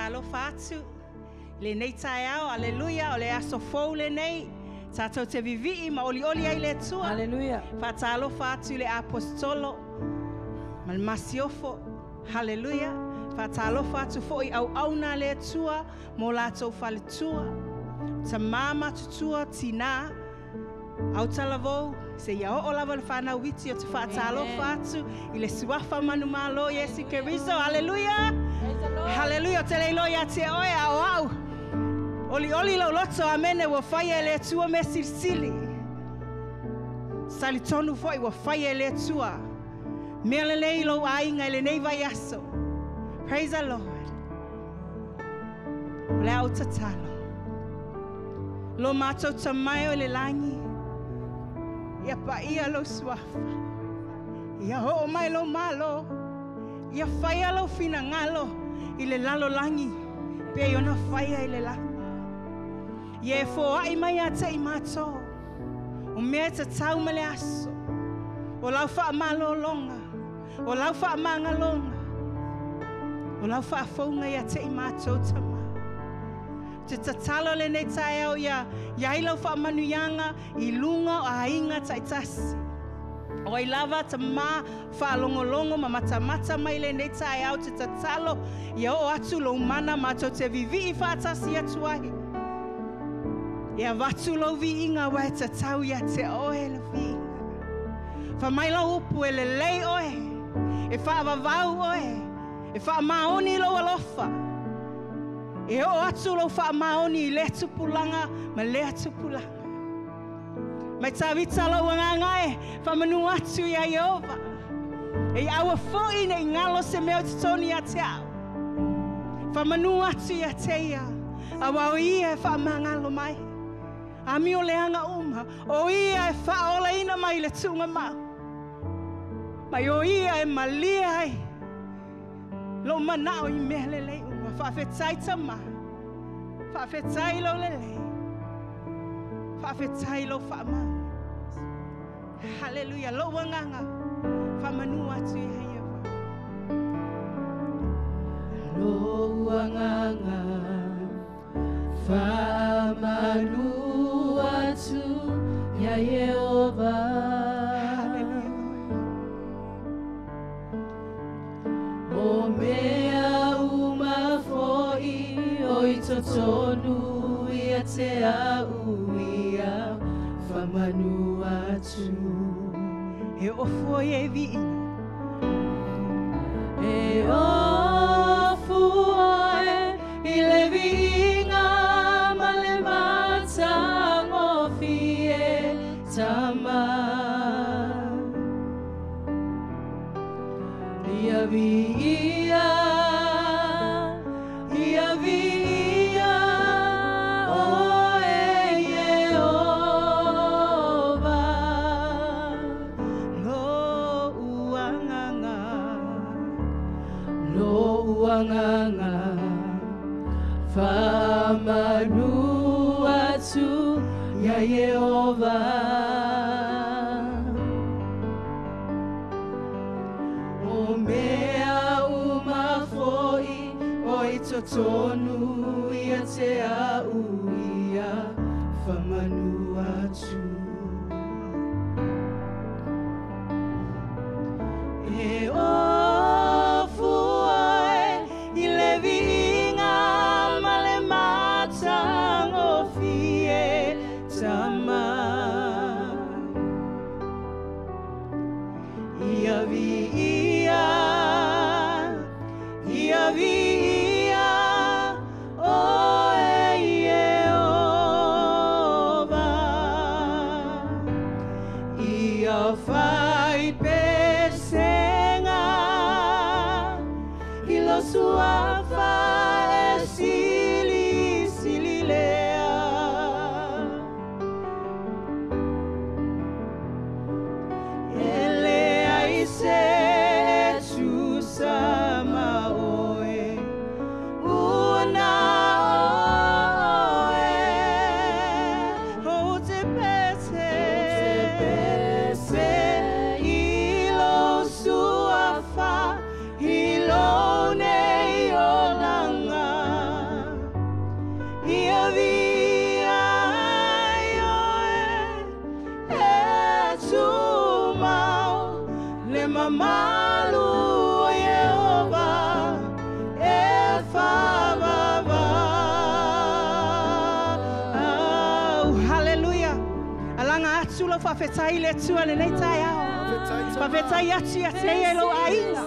Faatalofa atu lenei taeao, aleluia, o le aso fou lenei. Tatou te vivii ma olioli ai le Atua. Hallelujah. Faatalofa atu i le Aposetolo ma le Masiofo. Haleluia. Faatalofa atu foi i auauna a le Atua mo latou faletua. Tamā matutua, tinā, autalavou, seia oo lava le fanau iti o te faatalofa atu i le suafa manumalo Iesu Keriso. Haleluia. Haleluia. Ou te le iloa ia te oe, a o au. Olioli lou loto, amene, ua faia e le Atua mea silisili. Talitonu foi ua faia e le Atua mea lelei i lou aiga i lenei vaiaso. Praise the Lord. O le a ou tatalo. Lo matou Tama e o i le lagi, ia paia lou suafa. Ia oo mai lou malo. Ia faia lou finagalo i le lalolagi pei ona faia i le lagi. Ia e foai mai ia te i matou o mea e tatau ma le aso, o lau faamalologa, o lau faamagaloga, o lau faafouga ia te i matou Tama. Ou te tatalo lenei taeao ia i ai lau faamanuiaga i luga o aiga taitasi. O ai lava tama faalogologo ma matamata mai lenei taeao, ou te tatalo ia oo atu lou mana matou te vivii faatasi atu ai. E avatu lou viiga aua e tatau ia te oe le viiga. Fai mai lau upu e lelei oe, e faavavau oe, e faamaoni lou alofa. E oo atu lou faamaoni i lea tupulaga ma lea tupulaga. Mai Tavita lou agaga e faamanu atu ia Ieova. E aua foi ne i galo se mea o totonu ia te au. Faamanu atu ia te ia, aua o ia e faamagalo mai. Amio leaga uma, o ia e faaolaina mai i le tuugamau. Mai o ia e malie ai lou manao i mea lelei uma. Faafetai Tama, faafetai lou lelei, faafetai lou faamaoni. Haleluia, lou agaga faamanu atu ia Ieova. Lou agaga faamanu atu ia Ieova. Haleluia. O mea uma foi o i totonu ia te au ia faamanu atu. E ofua ia e viiga. E ofua e i le viiga ma le matagofie Tama. Ia viia, ia viia, oe Ieova. Lou agaga. Lou agaga faamanu atu ia Ieova. O mea uma foi o i totonu ia te au ia faamanu atu. E ofua e i le viiga ma le matagofie Tama. Ia viia, ia viia, oe Ieova. Ia fai pesega malu o Iehova e faavavau. Hallelujah. Alaga atu lau faafetai i le Atua lenei taeao. Faafetai atu ia te ia i lou aiga.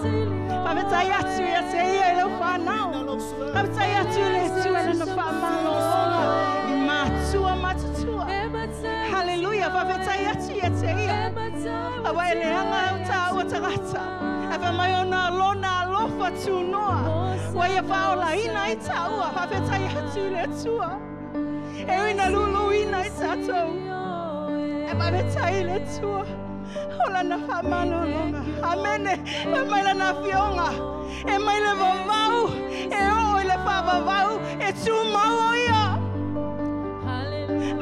Faafetai atu ia te ia i lau whanau. Faafetai atu i le Atua lana faamalologa i matua matutua. Hallelujah. Faafetai atu ia te ia. Aua e leaga au tāua tagata. Ae fai mai ona lona alofa tunoa. Ua ia faaolaina ai tāua. Faafetai atu i le Atua. E ui na luluina i tātou. E faafetai i le Atua. O lana faamalologa. Amene. E mai lana afioga. E mai le vavau. E oo i le faavavau. E tumau o ia.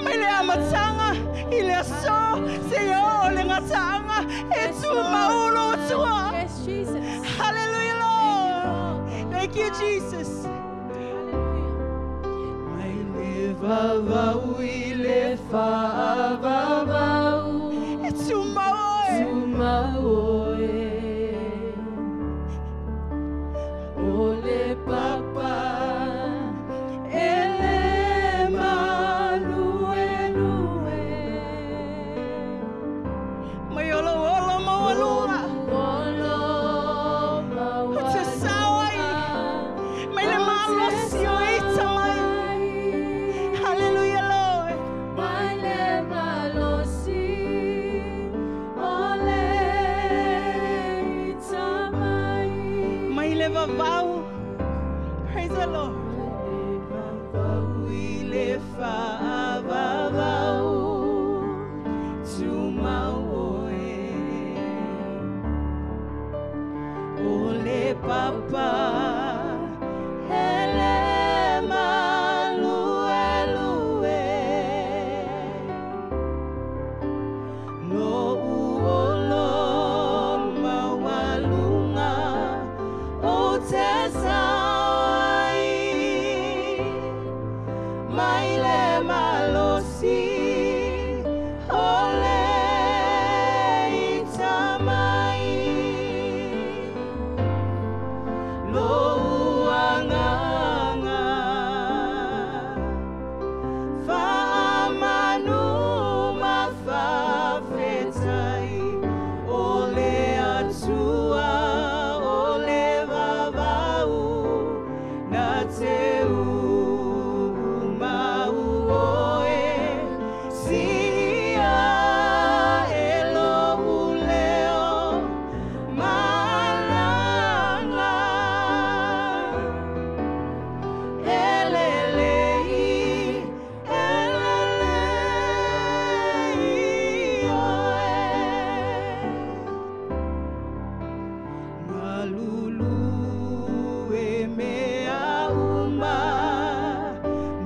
Mai le amataga i le aso. Seia oo le gataaga. E tumau lo Atua. Yes, Jesus. Hallelujah, Lord. Thank you, Jesus. Mai le vavau i le faavavau. E tumau oe. Tumau oe. O le papa e le maluelue. Mai olo olo maualuga. Olo O te sao ai. Mai le malosi o ita mai. Hallelujah, Lord. Mai le malosi o le ita mai. Mai le vavau. Praise the Lord. Vavau i le faavavau, tumau oe. O le papa e le maluelue. Lou olo maualuga o te sao ai. Mai le malosi o le ita mai. Lou agaga faamanu ma faafetai. O le Atua o le vavau na te umau oe. Sia e lou leo malaga. Elelei, elelei oe. Malulu e mea uma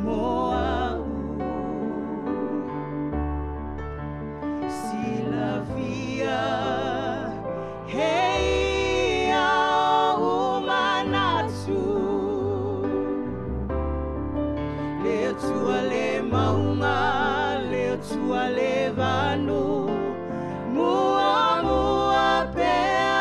mo au. Silafia he ia o manatu. Le Atua le maunga, le Atua le vanu, mua mua pea.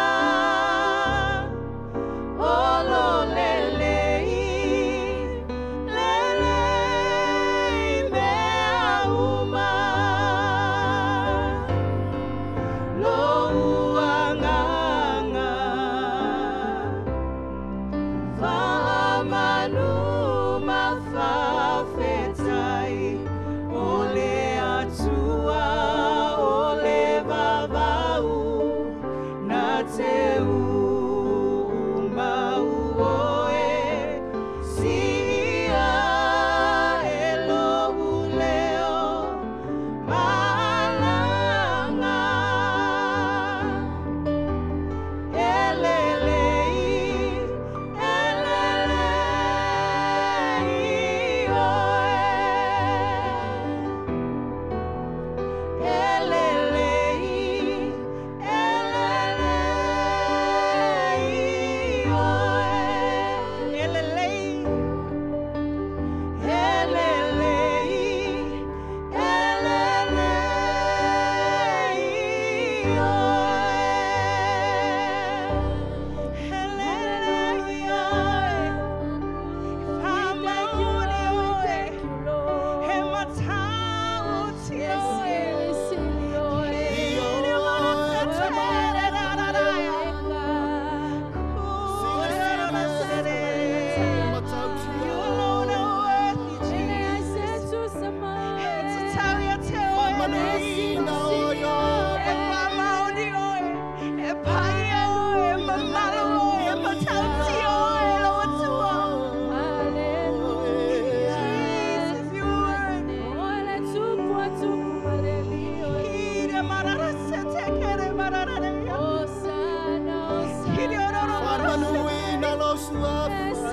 Faamanuina lou suafa.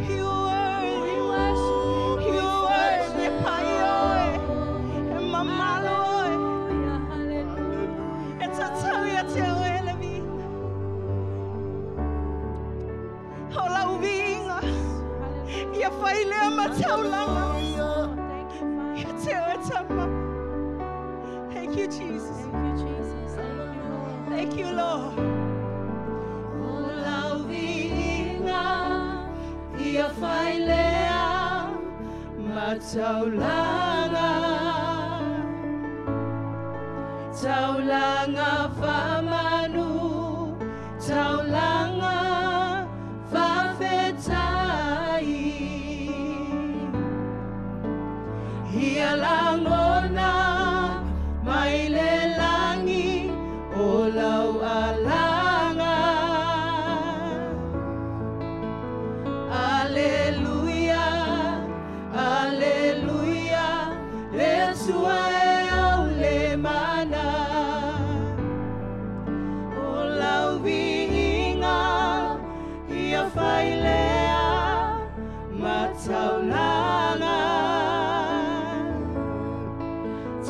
You worthy, you worthy, paia oe, e mamalo oe. E tatau ia te oe le viiga. O lau viiga, ia failea ma taulaga. Ia te oe tama. Thank you, Jesus. Thank you, Lord. O lau viiga, ia failea ma taulaga. Taulaga faamanu, taulaga faafetai. Ia lagona mai le lagi o lau alaga. Aleluia, aleluia, le Atua e au le mana. O lau viiga, ia failea ma taulaga.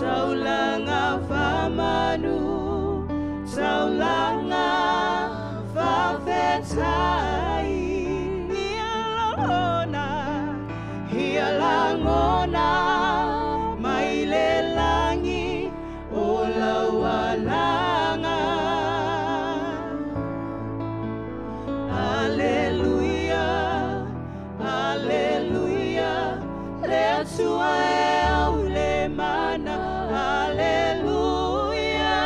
Taulaga faamanu, taulaga faafetai. Ia lagona, ia lagona mai le lagi o lau alaga. Aleluia, aleluia, le Atua e au le mana. Aleluia,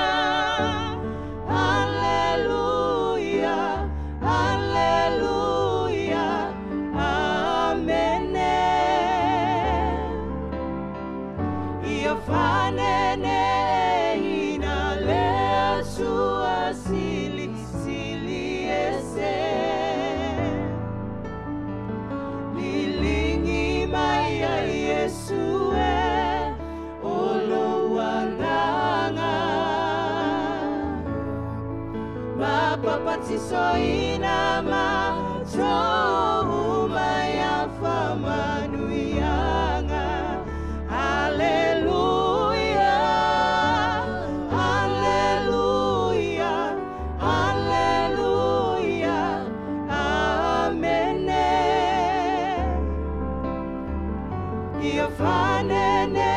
aleluia, aleluia, amene. Ia fanene ina le Atua sili, sili ese. Lilingi mai a Iesu e o lou agaga. Mapapatisoina ma tou mai a faamanuiaga. Aleluia, aleluia, aleluia, amene. Ia fanene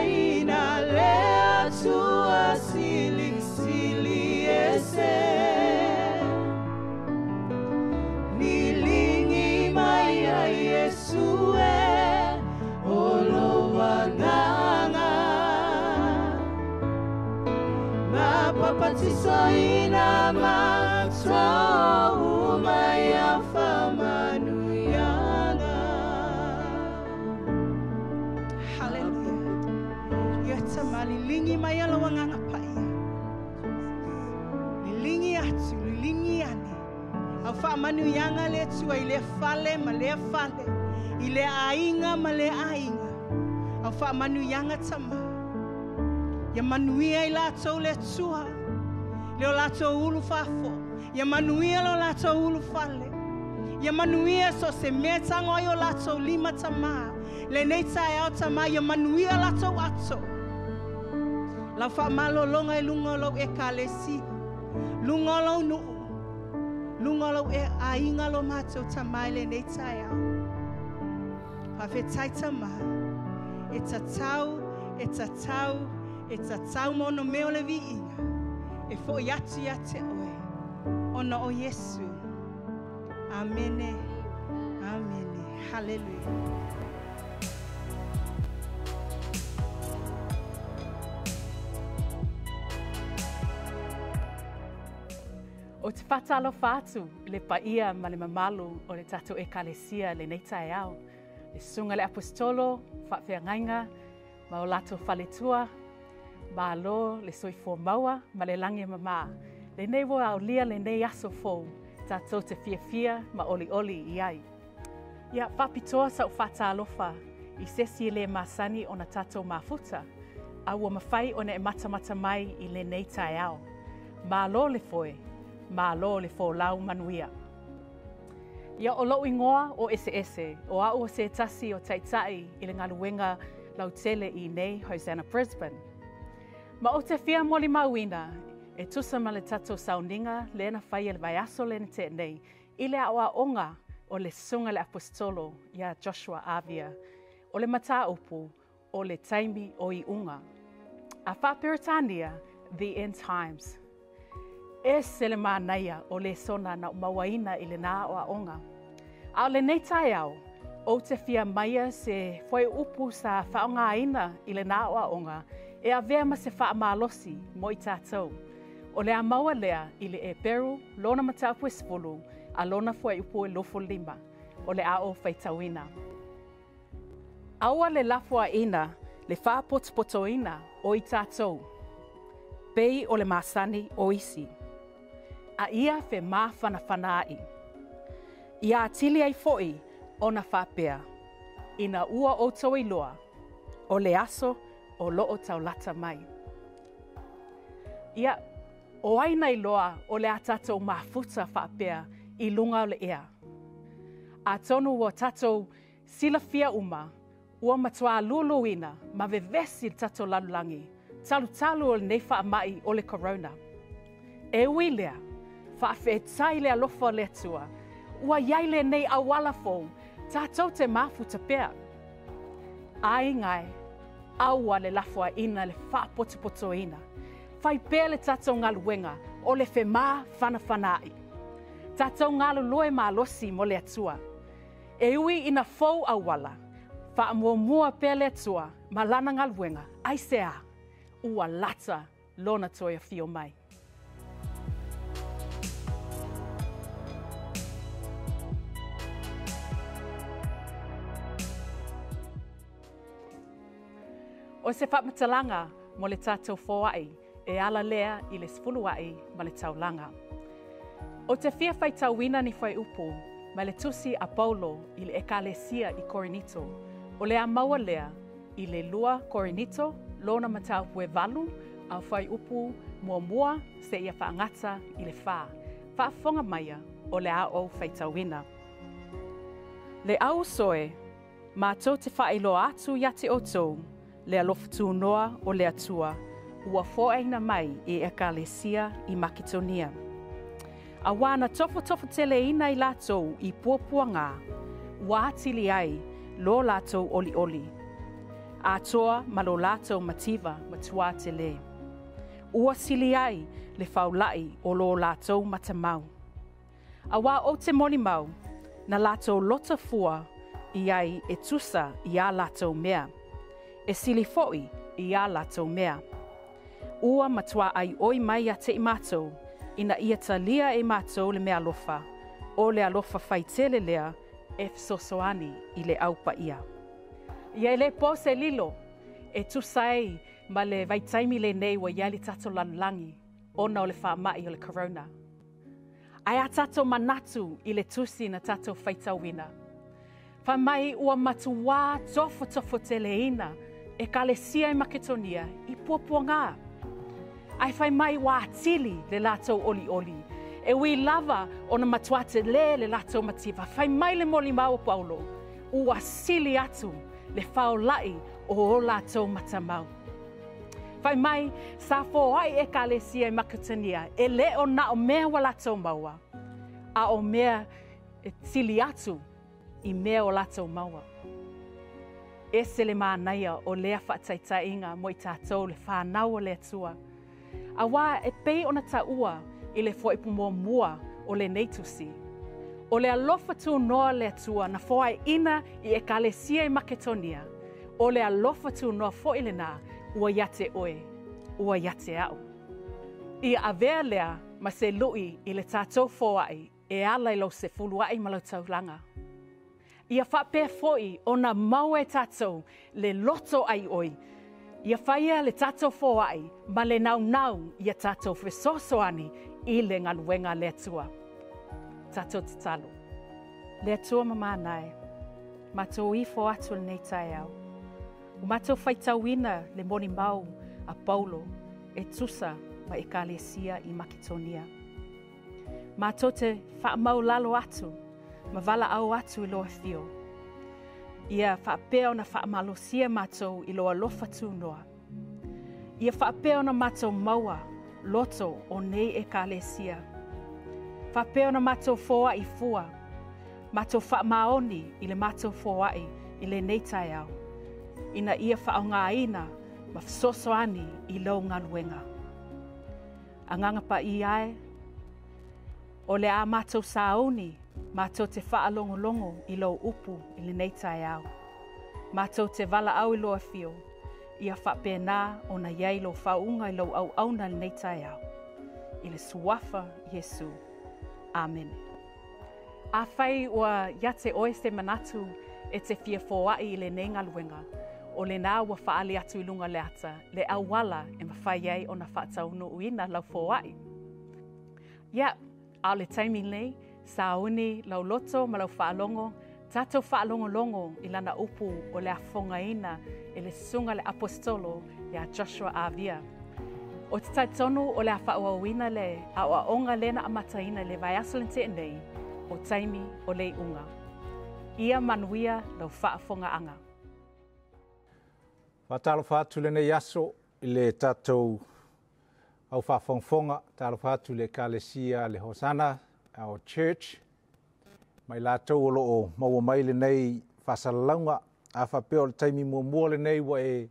ina le Atua sili, sili ese. Lilingi mai a Iesu e o lou agaga. Mapapatisoina ma tou mai a faamanuiaga. Hallelujah. Ia tama lilingi mai a lau agaga paia. Lilingi atu, lilingi ane. Au faamanuiaga le Atua i lea fale ma lea fale, i lea aiga ma lea aiga. Au faamanuiaga tama. Ia manuia i latou le Atua, le o latou ulu faafo. Ia manuia le o latou ulu fale. Ia manuia so se mea tago ai o latou lima tama. Lenei taeao tama, ia manuia latou ato. Lau faamalologa i luga o lou ekalesia, luga o lou nuu, luga o lou aiga lo matou tama i lenei taeao. Faafetai tama, e tatau, e tatau, e tatau ma ona mea o le viiga, e fo'i atu ia te oe, ona o Iesu. Amene, amene. Hallelujah. O te whatalofa atu le paia ma le mamalu o le tatou ekalesia lenei taeao. Le susuga le apostolo, faafeagaiga ma o latou faletua, malo le soifua maua ma le lagi mama. Lenei ua aulia lenei aso fou, tatou te fiafia ma olioli i ai. Ia faapitoa sau whatalofa i sesi le masani o na tatou mafuta, a ua mawhai o na e matamata mai i lenei taeao. Malo le foe, malo le folau manuia. Ia o lou ingoa o ese ese, o au o se tasi o taitai i le ngaluenga lautele i nei Hosanna Brisbane. Ma o te fia moli mauina, e tusa ma le tatou sauninga le na fai e le vaiaso le na te nei, i le aoa onga o le sunga le apostolo ia Joshua Avia, o le mata upu o le taimi o i unga. A wha The End Times. E se le mānaia o le sona na mauaina i le nā o aonga. A o le nei tae au, o te fia maia se foi upu sa whaongaina i le nā o aonga, e avea ma se wha malosi mo i tātou. O le a maua lea i le e peru, lona mataupu e sefulu, a lona foi upu e lofo lima, o le ao whaitauina. Aua le lafua ina, le whaapotopotoina o i tātou. Pei o le masani o isi. A ia fe māwhanawhana ai. Ia atili ai foi ona whapea. Ina ua o toi loa, o le aso o loo taulata mai. Ia, o aina i loa o le a tātou mafuta whapea i lunga o le ea. A tonu o tātou silafia uma, ua matua luluina ma vevesi le tātou lalulangi, talu talu o le nei wha mai o le corona. E ui lea, whaafetai le alofa o le Atua, ua iai le nei awala fou, tātou te mafuta pea. Ai ngai, aua le lafua ina le whaapotopotoina. Whai pea le tātou ngaluenga o le whemā whanawhanai. Tātou ngalu loe malosi mo le Atua. E ui ina fou awala, whaamuamua pea le Atua, ma lana ngaluenga, ai se a, ua lata lona toi fio mai. O se whaamatalanga mo le tātou foai e ala lea i le sefuluai ma le taulanga. O te fia whaitauina ni whai upu ma le tusi a Paulo i le ekalesia i Korinito. O le a maua lea i le 2 Korinito, lona mataupu e 8, a whai upu mua mua se ia whaangata i le 4. Whaafonga maia o le a o whaitauina. Le au soe, mātou te whaeloa atu ia te otou, le alofa noa o le Atua, ua foaina mai e ekalesia i Maketonia. A wāna tofo tele ina i lātou i puapuanga, ua atili ai lo lātou oli oli. A toa ma lo lātou mativa matua tele. Ua sili ai le faulai o lo lātou matamau. A wā o te moni mau, na lātou lota fua i ai e tusa i a lātou mea. E sili foi i a lātou mea. Ua matua ai oi mai a te i mātou, ina ia talia e mātou le mea alofa, o le alofa whaitele lea e fesoasoani i le aupa ia. Ia e le pō se lilo, e tusa ei ma le vaitaimi le nei ua ia le tātou lalulangi, ona o le whaamai o le corona. Ai a tātou manatu i le tusi na tātou whaitauina. Whamai ua matua tofo tele ina e kalesia i Maketonia i puapuanga. Ai whai mai wā atili le lātou oli oli. E ui lava o na matua te le le lātou mativa. Whai mai le moli mau o Paulo. Ua sili atu le whaolai o o lātou matamau. Whai mai sa fōai e kalesia i Maketonia e le o na o mea wa lātou maua. A o mea e tili atu i mea o lātou maua. E se le mānaia o lea whaataitainga mo i tātou le whānau o le Atua. A wā e pei ona taua i le foipu mua mua o le nei tusi. O le alofa tūnoa le Atua na foai ina i ekalesia i Maketonia. O le alofa tūnoa foi le nā ua iate oe, ua iate au. Ia avea lea ma se lui i le tātou foai e ala i lau se fuluai ma lau taulanga. Ia whapea foi o na mau e tātou le loto ai oi. Ia whaia le tātou foai ma le nau nau ia tātou fesoasoani i le ngaluenga le Atua. Tātou tatalo. Le Atua mamānai, mātou ifo atu le nei taeao. O mātou whaitauina le moni mau a Paulo e tusa ma ekalesia i Maketonia. Mātou te whaamaulalo atu, ma wala au atu i loa whio. Ia whaapea ona whaamalosia mātou i loa lofa tūnoa. Ia whaapea ona mātou maua loto o nei ekalesia. Whaapea ona mātou fōa i fua, mātou whaamaoni i le mātou fōai i le nei taiao. Ina ia whaongaina ma whasosoani i lau ngaluenga. Anganga pa i ai, o le a mātou sauni, mātou te whaalongolongo i lau upu i le nei taiao. Mātou te wala au i loa whio, ia whapēnā o na iai lo whaunga i lau au auna le nei taiao. I le suafa Iesu. Amen. A whai ua iate oe se manatu e te fia fōai i le nei ngaluenga, o le nā ua whaale atu i lunga le ata, le awala e mawhai ai o na whaataunu uina lau fōai. Ia, a le taimi nei, sauni lau loto ma lau whaalongo, tātou whaalongolongo i lana upu o le afongaina e le sunga le apostolo ia Joshua Avia. O te taitonu o le awhaauauina le a o aonga lena amataina le vai aso te nei o taimi o le unga. Ia manuia lau whaafonga anga. Whātalo whātu le nei aso i le tātou au whaafongafonga, tālo whātu le ekalesia le Hosana, our church. Mai lātou o loo maua mai le nei whaasalaunga, a whapea o le taimi muamua le nei wa e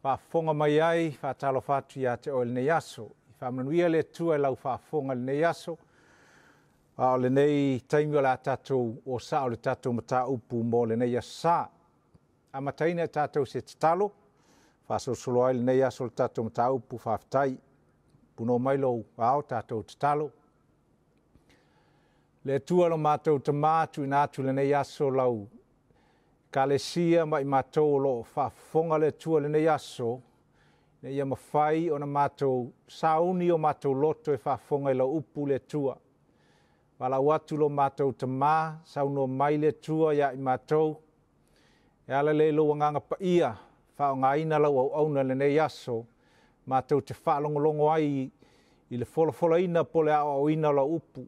whaafonga mai ai, whātalo whātu ia te o le nei aso. I whaamanuia le tua e lau whaafonga le nei aso, a o le nei taimi o la tātou o sa o le tātou mataupu mo le nei aso sa. A mataina e tātou se tatalo, whaasosolo ai le nei aso le tātou mataupu whaaftai, puno mai lou ao tātou tatalo. Le tua lo mātou te mātu i nātu le nei aso lau kalesia mai mātou lo whaafonga le tua le nei aso, ne ia mawhai o na mātou sauni o mātou loto e whaafonga i lau upu le tua. Walau atu lo mātou te mā, sauno mai le tua ia i mātou, e ala le lo wanganga pa ia, whaongaina lau au auna le nei aso, mātou te whaalongolongo ai i le folafola ina po le ao au ina lau upu.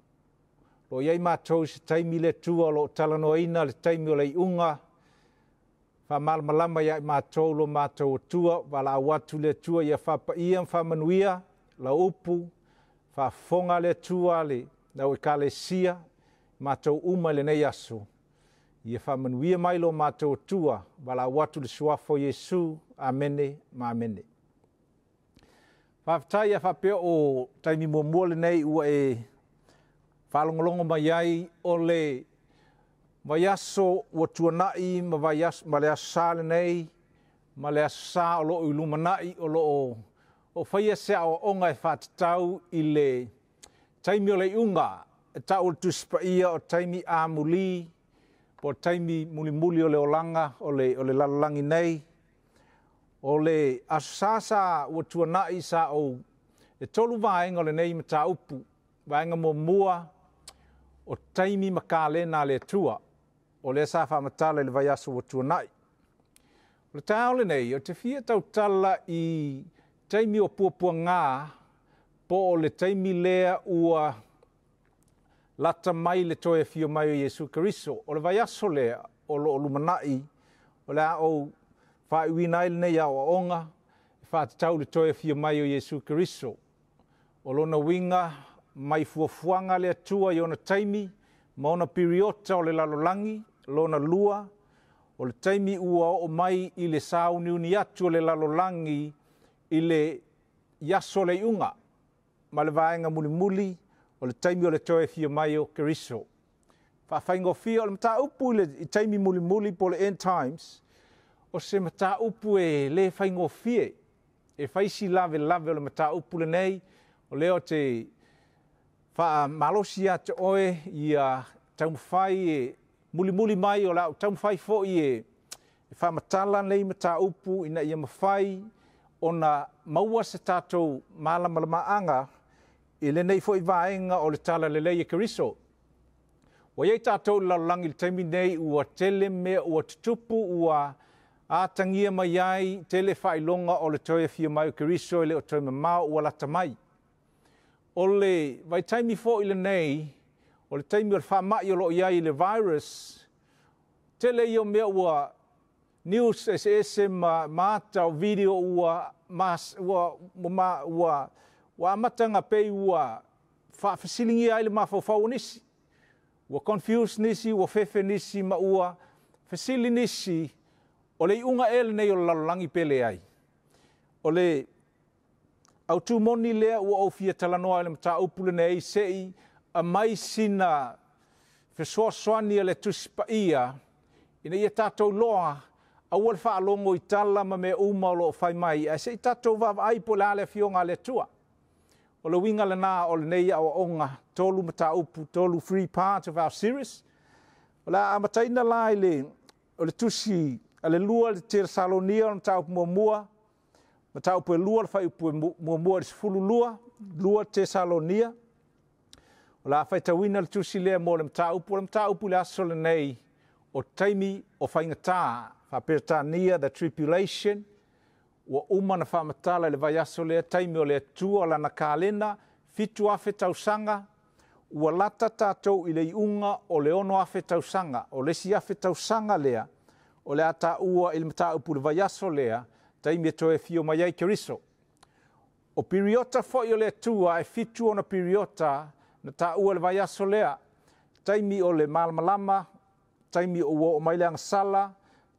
Lo iai mātou se taimi le tua lo talanoa ina le taimi o le iunga, whaamalamalama ia i mātou lo mātou o tua, wala au atu le tua ia whapaia whaamanuia, lau upu, whaafonga le tua le lau ekalesia, mātou uma le nei aso. Ia whaamanuia mai lo mātou o tua, wala au atu le suafo Iesu, amene ma amene. Whaaftai a whapea o taimi muamua le nei ua e whaalongolongo mai ai o le vaiaso ua tuanai ma vaiaso ma le aso sa le nei, ma le aso sa o loo i lumanai o loo o whaia se ao onga e whaatatau i le taimi o le iunga, e tau le tusipaia o taimi amuli, po taimi mulimuli o le olanga o le lalalangi nei, o le aso sa sa ua tuanai sa o e tolu vaenga o le nei mataupu, vaenga muamua o taimi makalena le tua, o le sa whaamatala i le vaiaso ua tuanai. O le taao le nei, o te fia tautala i taimi o puapuangā, po o le taimi lea ua lata mai le toe fio mai o Iesu Keriso. O le vaiaso lea o lo o lumanai, o le a o whaaiwina ai le nei ao aonga, e whaatatau le toe fio mai o Iesu Keriso. O lona winga mai fuafuanga le atua i ona taimi, ma ona piriota o le lalolangi, lona lua, o le taimi ua o mai i le sauniuni atu o le lalolangi i le iaso le iunga, ma le vaenga mulimuli o le taimi o le toe fia mai o Keriso. Whaawhaingofia o le mataupu i le i taimi mulimuli po le end times, o se mataupu e le whaingofie, e whaisi lave lave o le mataupu le nei, o leo te whaamalosi a te oe ia taumawhai e mulimuli mai o lau taumawhai foi e whaamatala nei mataupu ina ia mawhai ona maua se tātou malamalamaanga i le nei foi vaenga o le tala lelei e Keriso. Ua iai tātou le lalolagi le taimi nei ua tele mea ua tutupu ua atangia mai ai tele faailoga o le toe afio mai o Keriso e le o toe mamao ua lata mai. O le vaitaimi fo'i lenei, o le taimi o le faama'i o loo i ai le virus, tele ia o mea ua news eseese ma ata o video ua mas, ua, ua, ua, ua amataga pei ua faafesiligia ai le mafaufau o nisi. Ua confuse nisi, ua fefe nisi ma ua fesili nisi, o le iuga ea lenei o le lalolagi pe leai. O le autū moni lea ua ou fia talanoa i le mataupu lenei se'i aumai sina fesoasoani a le Tusi Paia ina ia tatou iloa, aua le faalogo i tala ma mea uma o loo fai mai, ae se'i tatou vaavaai po o le a le afioga a le Atua. O le uiga lena o lenei aoaoga, tolu mataupu, tolu, three parts of our series. O le a amataina la i le o le tusi a le lua le Tesalonia, o le mataupu muamua, mataupu e 2, le fuaiupu 1 i le 12, 2 Tesalonia. O le a faitauina le tusi lea mo le mataupu. O le mataupu i le aso lenei, o taimi o faigata, faaperetania the tribulation. Ua uma na faamatala i le vaiaso lea, taimi o le Atua, lana kalena, 7,000 tausaga, ua lata tatou i le iuga o le 6,000 tausaga. O le isi 1,000 tausaga lea, o le a taua i le mataupu i le vaiaso lea, taimi e toe afio mai ai Keriso. O piriota foi o le Atua, e 7 ona piriota na taua i le vaiaso lea. Taimi o le malamalama, taimi o ua oo mai le agasala,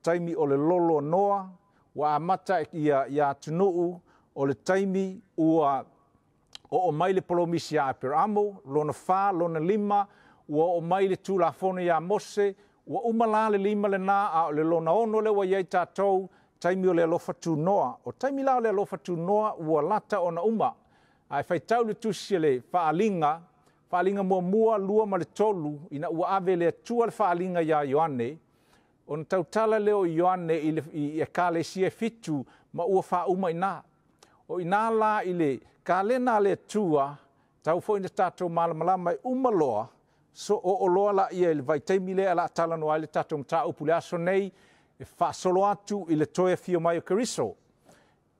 taimi o le lolo o Noa, ua amata ia atunuu, o le taimi ua oo mai le polomisi ia Aperamo, lona 4, lona 5, ua oo mai le Tulafono ia Mose, ua uma la le 5 lena, a o le lona 6 lea ua i ai tatou, taimi o le alofa tunoa. O taimi la o le alofa tunoa ua lata ona uma. Ae faitau le tusi le faaliga, faaliga 1, 2 ma le 3, ina ua ave le Atua le faaliga ia Ioane, ona tautala lea o Ioane i ekalesia e 7 ma ua faauma ina. O ina la i le kalena a le Atua, tau foi na tatou malamalama e uma loa, so o loa la ia i le vaitaimi lea la talanoa ai le tatou mataupu le aso nei, e faasolo atu i le toe afio mai o Keriso.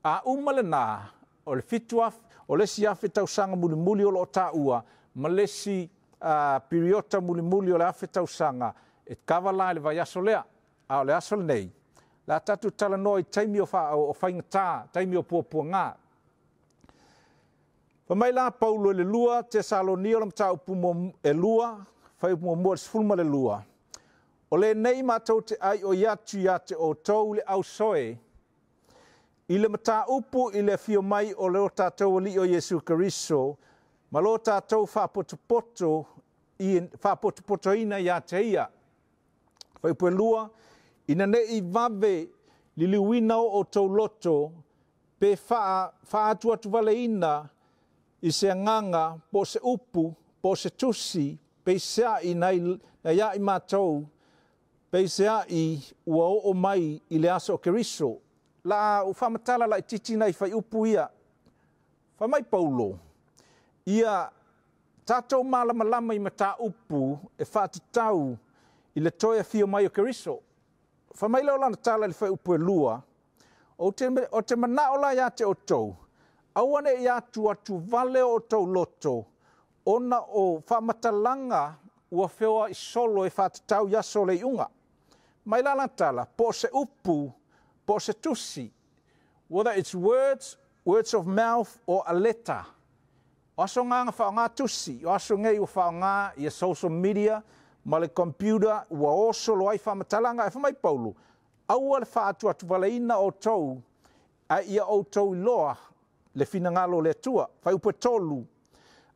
A uma lena, o le 7,000, o le isi 1,000 tausaga mulimuli o loo taua, ma le isi piriota mulimuli o le 1,000 tausaga, e kava la i le vaiaso lea. A o le aso lenei, la tatou talanoa i taimi o faigata, taimi o puapuaga. Fai mai la Paulo i le 2 Tesalonia o le mataupu e 2, fuaiupu 1 i le 12. O lenei matou te ai o atu ia te outou le ausoe, i le mataupu i le afio mai o le o tatou Alii o Iesu Keriso, ma lo tatou faapotopotoina ia te ia. Fuaiupu 2, ina nei vave liliuina o outou loto, pe faatuatuvaleina i se agaga, po o se upu, po o se tusi, peiseai na ia i matou, peiseai ua oo mai i le aso o Keriso. La u faamatala la i titi nai fuaiupu ia. Fai mai Paulo, ia tatou malamalama i mataupu e faatatau i le toe afio mai o Keriso. Fai mai lea o lana tala i le fuaiupu e 2, o te manao la ia te outou, aua ne i atu atu vale o outou loto, ona o faamatalaga ua feoai solo e faatatau i aso o le iuga. Mai la lana tala, po o se upu, po o se tusi, whether it's words, words of mouth or a letter. O aso ngā whaonga tusi, o aso ngei ua whaonga ia social media, ma le computer, ua oso lo ai whamatalanga, e whamai Paulo, aua le whaatu atu valeina o tau, a ia o tau iloa, le finangalo le Atua. Fuaiupu 3,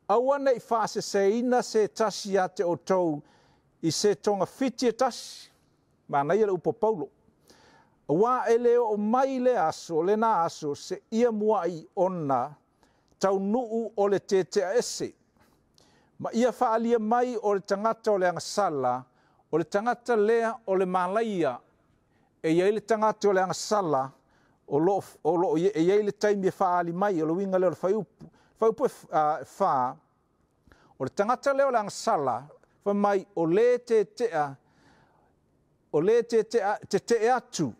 aua nei whaaseseina se tasi a te o tau, i se tonga fiti e tasi, manaia le upo Paulo. Aua e le o mai le aso, le na aso, se ia muai ona, taunuu o le tetea ese. Ma ia whaalia mai o le tangata o le angasala, o le tangata lea o le malaia, e iai le tangata o le angasala, o lo e iai le taimi e whaali mai, o le winga lea o le fuaiupu. Fuaiupu 4, o le tangata lea o le angasala, fai mai o le tetea, o le tetea, tete atu,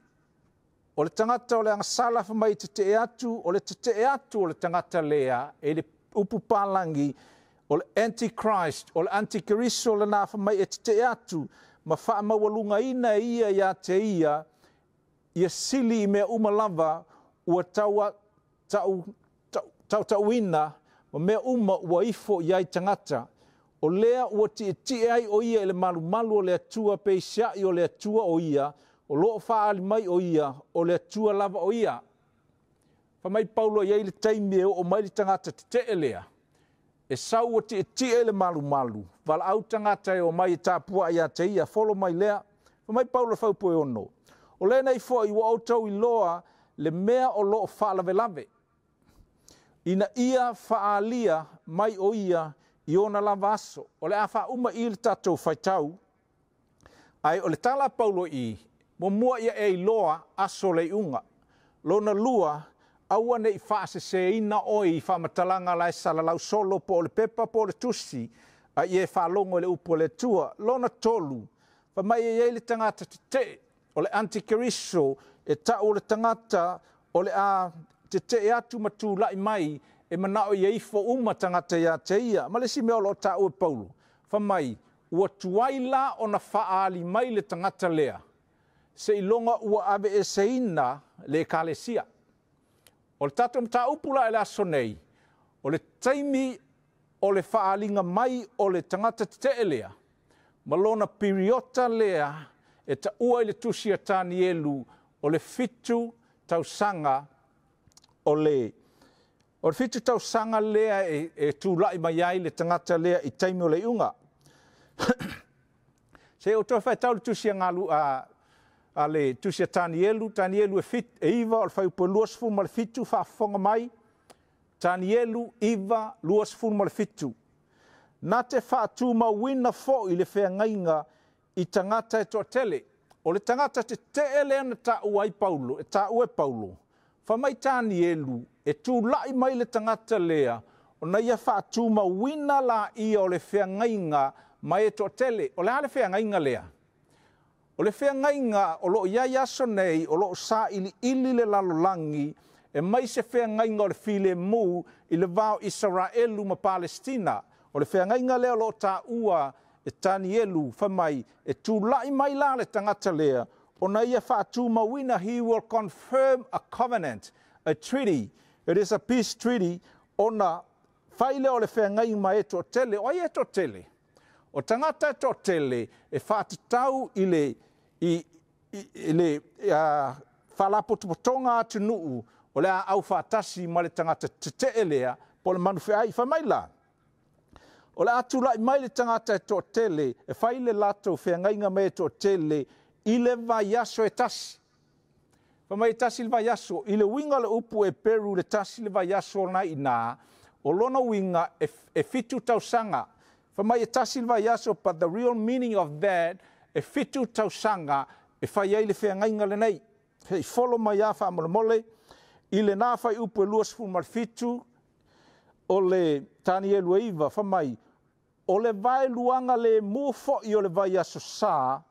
o le tangata o le agasala fai mai tete atu, o le tete atu o le tangata lea, e le upu palagi o le Antichrist, o le Antikeriso lena fai mai e tete'e atu ma faamaualugaina e ia iā te ia ia sili i mea uma lava ua tautauina ma mea uma ua ifo i ai tagata. O lea ua tietie ai o ia i le malumalu o le Atua peisiai o le Atua o ia, o loo faaali mai o ia, o le Atua lava o ia. Fai mai Paulo i ai le taimi e oo mai le tagata tetee lea, e sau ua tietie le malumalu, valaau tagata e o mai e tapuai ia te ia, folo mai lea. Fai mai Paulo fuaiupu e 6, o lenei foi ua outou iloa le mea o loo faalavelave, ina ia faaalia mai o ia i ona lava aso. O le a faauma i le tatou faitau, ai o le tala a Paulo i, muamua ia e iloa aso le iuga. Lona lua, aua nei faaseseina oe i faamatalaga la e salalau solo po o le pepa po o le tusi, a ia e faalogo i le upu a le Atua. Lona tolu, fai mai e i ai le tagata tetee, o le Antikeriso, e tau o le tagata o le a tetee atu ma tulai mai, e manao ia ifo uma tagata ia te ia. Ma le isi mea o loo taua e Paulo, fai mai, ua tuai la ona faaali mai le tagata lea, seiloga ua aveeseina le ekalesia. O le tatou mataupu la i le aso nei, o le taimi o le faaaliga mai o le tagata tetee lea, ma lona piriota lea e taua i le tusi a Tanielu o le 7 tausaga o le 7 tausaga lea e tulai mai ai le tagata lea i taimi o le iuga. Se o toe faitau le tusi a galu a le tusi a Tanielu, Tanielu e 9 o le fuaiupu 27 faafofoga mai, Tanielu 9 27. Na te faatumauina foi le feagaiga i tagata e toatele. O le tagata tetee lea na taua ai Paulo, e taua e Paulo, fai mai Tanielu, e tulai mai le tagata lea, ona ia faatumauina la ia o le feagaiga ma e toatele. O le a le feagaiga lea? O le feagaiga o loo iai aso nei, o loo sailiili le lalolagi, e mai se feagaiga o le filemu i le va o Isaraelu ma Palestina. O le feagaiga lea o loo taua e Tanielu, fai mai, e tulai mai la le tagata lea, ona ia faatumauina, he will confirm a covenant, a treaty. It is a peace treaty, ona fai lea o le feagaiga ma e toatele. O ai e toatele? O tagata e toatele e faatatau i le faalapotopotoga atunuu o le a aufaatasi ma le tagata tetee lea po o le manufeai. Fai mai la, o le a tulai mai le tagata e toatele e fai le latou feagaiga ma e toatele i le vaiaso e tasi. Fai mai e tasi le vaiaso, i le uiga o le upu e peru le tasi le vaiaso na ina, o lona uiga e 7 tausaga. Fai mai e tasi le vaiaso, but the real meaning of that, e 7 tausaga e fai ai le feagaiga lenei. Hei folo mai a faamolemole, i le nā fuaiupu e 27, o le Tanielu e 9, fai mai, o le vaeluaga le mu foi o le vaiaso sa,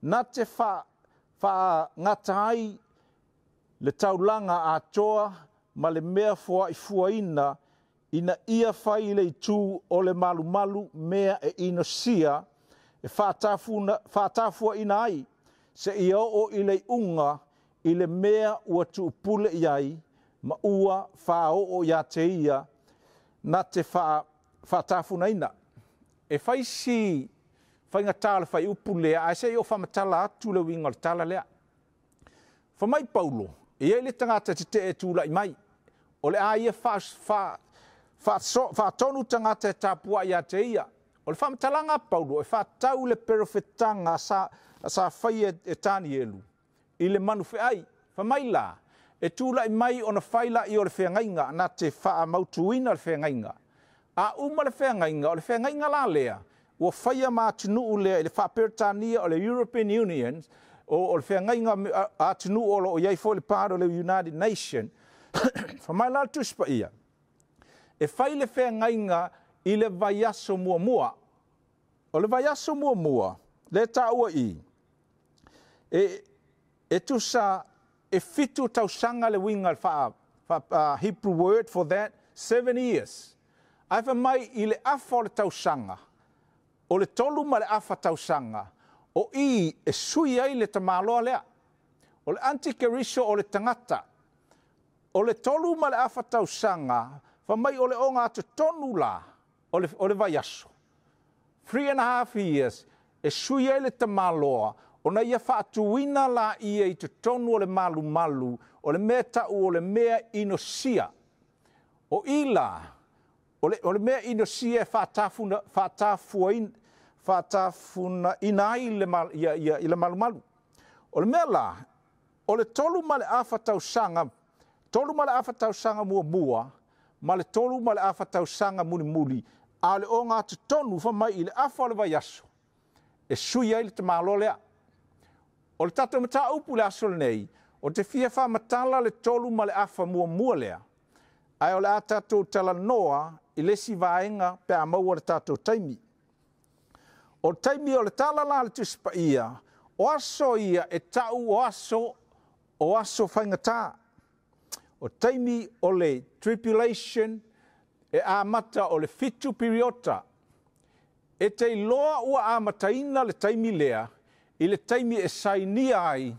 na te faagata ai le taulaga atoa ma le mea foaifuaina, ina ia fai le itu o le malumalu mea e inosia, e faatafuaina ai, se ia oo i le iuga i le mea ua tuupule i ai, ma ua faaoo ia te ia, na te faatafunaina. E fai si faigata o le fuaiupu lea, ae se i o faamatala atu le uiga o le tala lea. Fai mai Paulo, e i ai le tagata tetee e tulai mai, o le a ia faatonu tagata e tapuai ia te ia. O le faamatalaga a Paulo e faatatau le perofetaga sa faia e Tanielu i le manufeai. Fai mai la, e tulai mai ona fai la i o le feagaiga, na te faamautuina le feagaiga. A uma le feagaiga, o le feagaiga la lea, ua faia ma atunuu lea i le faaperetania o le European Union, o le feagaiga atunuu o loo i ai foi le part o le United Nation. Fai mai la le Tusi Paia, e fai le feagaiga i le vaiaso muamua. O le vaiaso muamua, le taua i, e tusa e 7 tausaga le uiga le Hebrew word for that, 7 years. Ae fai mai i le afa o le tausaga, o le 3.5 tausaga, o i e sui ai le tamaloa lea. O le antikeriso o le tagata. O le 3.5 tausaga, fai mai o le oga totonu la, o le vaiaso. 3.5 years, e sui ai le tamaloa, ona ia faatuina la ia i totonu o le malumalu, o le mea tau o le mea inosia. O ila, o le mea inosia e faatafuna ina ai le malumalu. O le mea la, o le 3.5 tausaga, 3.5 tausaga muamua, ma le 3.5 tausaga mulimuli, a le oga totonu fai mai i le afa o le vaiaso, e sui ai le tamaloa lea. O le tatou mataupu le aso lenei, o te fia faamatala le 3.5 muamua lea, ae o le a tatou talanoa i le isi vaega pe a maua le tatou taimi. O le taimi o le tala la le Tusi Paia, o aso ia e tau o aso faigata. O taimi o le tribulation e amata o le 7 piriota. E te iloa ua amataina le taimi lea, i le taimi e sainia ai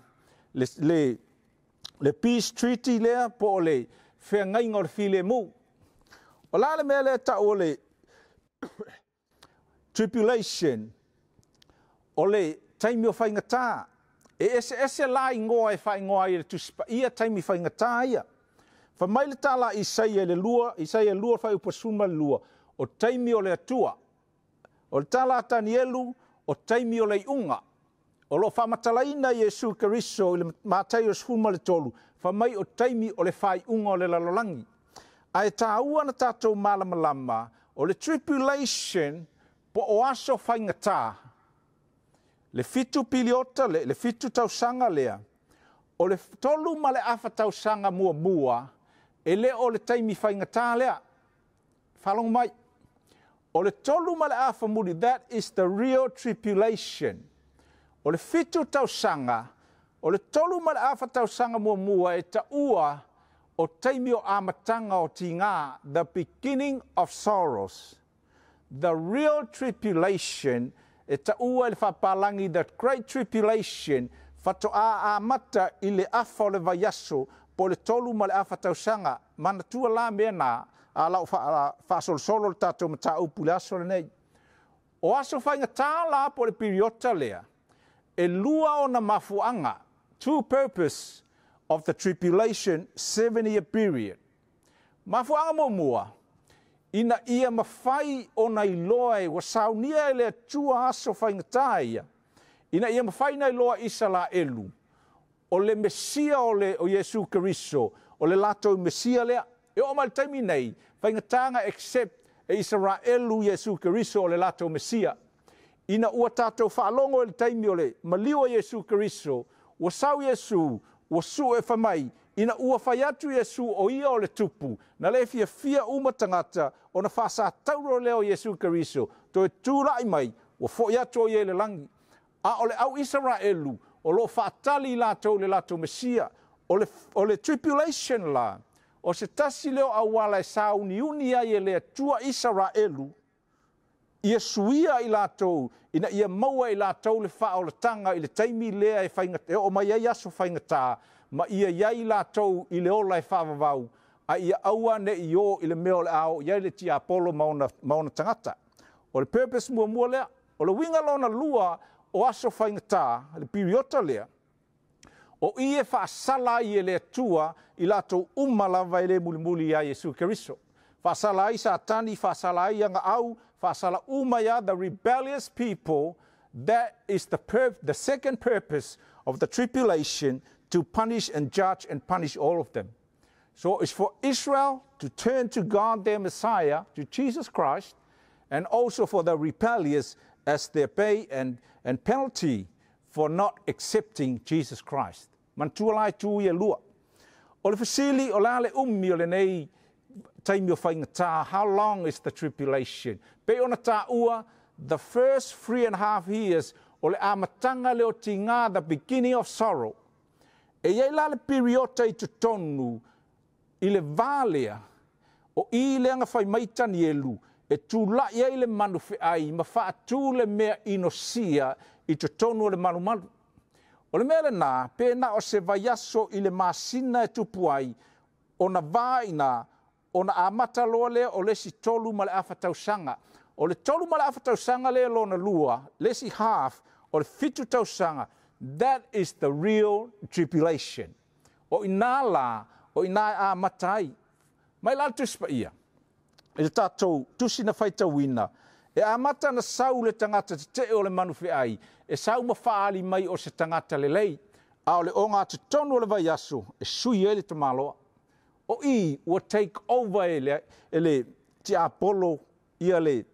le peace treaty lea po o le feagaiga o le filemu. O la le mea lea tau o le tribulation, o le taimi o faigata. E ese ese la ingoa e whaingoa i le Tusi Paia taimi faigata ia. Fai mai le tala Isaia le 2, Isaia 2 whaiupa 12, o taimi o le Atua. O le tala a Tanielu, o taimi o le iunga. O lo whaamatalaina Iesu Keriso i le Mataio 13, fai mai o taimi o le whaiunga o le lalolagi. Ae tāua na tātou malamalama, o le tribulation po o aso faigata. Le 7 piliota, le 7 tausaga lea, o le 3.5 tausaga muamua, e le o le taimi faigata lea. Whalongo mai. O le 3.5 muli, that is the real tribulation. O le 7 tausaga, o le 3.5 tausaga muamua e taua o taimi o amatanga o tinga, the beginning of sorrows. The real tribulation, e taua le whapalangi, the great tribulation, whatoa amata i le afa o le vaiaso, po le 3.5 tausaga, manatua la mea nā, a lau whaasolosolo le tātou mataupu le aso lenei. O aso faigata la po le piriota lea, e lua ona mafuanga, two purpose of the tribulation 7-year period. Mafuanga muamua, ina ia mawhai ona iloa e wasaunia e le Atua aso faigata ia, ina ia mawhai na iloa Isaraelu, o le Mesia o le o Iesu Keriso, o le latou Mesia lea, e o mai le taimi nei, faigatanga accept e Isaraelu Iesu Keriso o le latou Mesia. Ina ua tātou whaalongo e le taimi o le maliu o Iesu Keriso, ua sau Iesu, ua su e whamai, ina ua whai atu Iesu o ia o le tupu, na le fia fia uma tangata, o na whasa tauro leo Iesu Keriso, toe tūrai mai, ua foi atu o ie le langi. A o le au Isaraelu, o lo whaatali latou le latou Mesia, o le tribulation la, o se tasi leo awala e sauniuni ai e le Atua Isaraelu, ia suia i latou, ina ia maua i latou le whaolatanga i le taimi lea e, e o mai ai aso faigata, ma ia iai latou i le ola e whaavavau, a ia aua ne i o i le mea o le ao, iai le tiapolo maona tangata. O le purpose muamua lea, o le winga lona lua o aso faigata, le piriota lea, o i e whaasala ai e le Atua i latou uma lava e le mulimuli ia Iesu Keriso. Whaasala ai Satani, whaasala ai anga au, whaasala uma ia the rebellious people. That is the second purpose of the tribulation, to punish and judge and punish all of them. So it's for Israel to turn to God, their Messiah, to Jesus Christ, and also for the rebellious as their pay and penalty for not accepting Jesus Christ. Mantua lai tu ia lua. O le fasili o la le ummi o le nei taimi o faigata, how long is the tribulation? Pe ona tāua, the first 3.5 years o le amatanga le o tinga, the beginning of sorrow. E iai la le piriota i totonu i le valea O i lea na fai mai Tanielu, e tūlai ai le manu feai ma faatū le mea inosia i totonu o le malumalu. O le mea lena, pe na o se vaiaso i le masina e tupu ai, ona vā ina, ona amata loa lea o le isi 3.5 tausaga. O le 3.5 tausaga lea lona lua, le isi half, o le 7 tausaga, that is the real tribulation. O ina la, o ina e amata ai. Mai la le Tusi Paia, i le tatou tusi na faitauina, e amata na sau le tagata tetee o le manu feai, e sau ma faali mai o se tagata lelei, a o le oga atatonu o le vaiaso, e sui ai le tamaloa. O i ua take over e le tiapolo ia le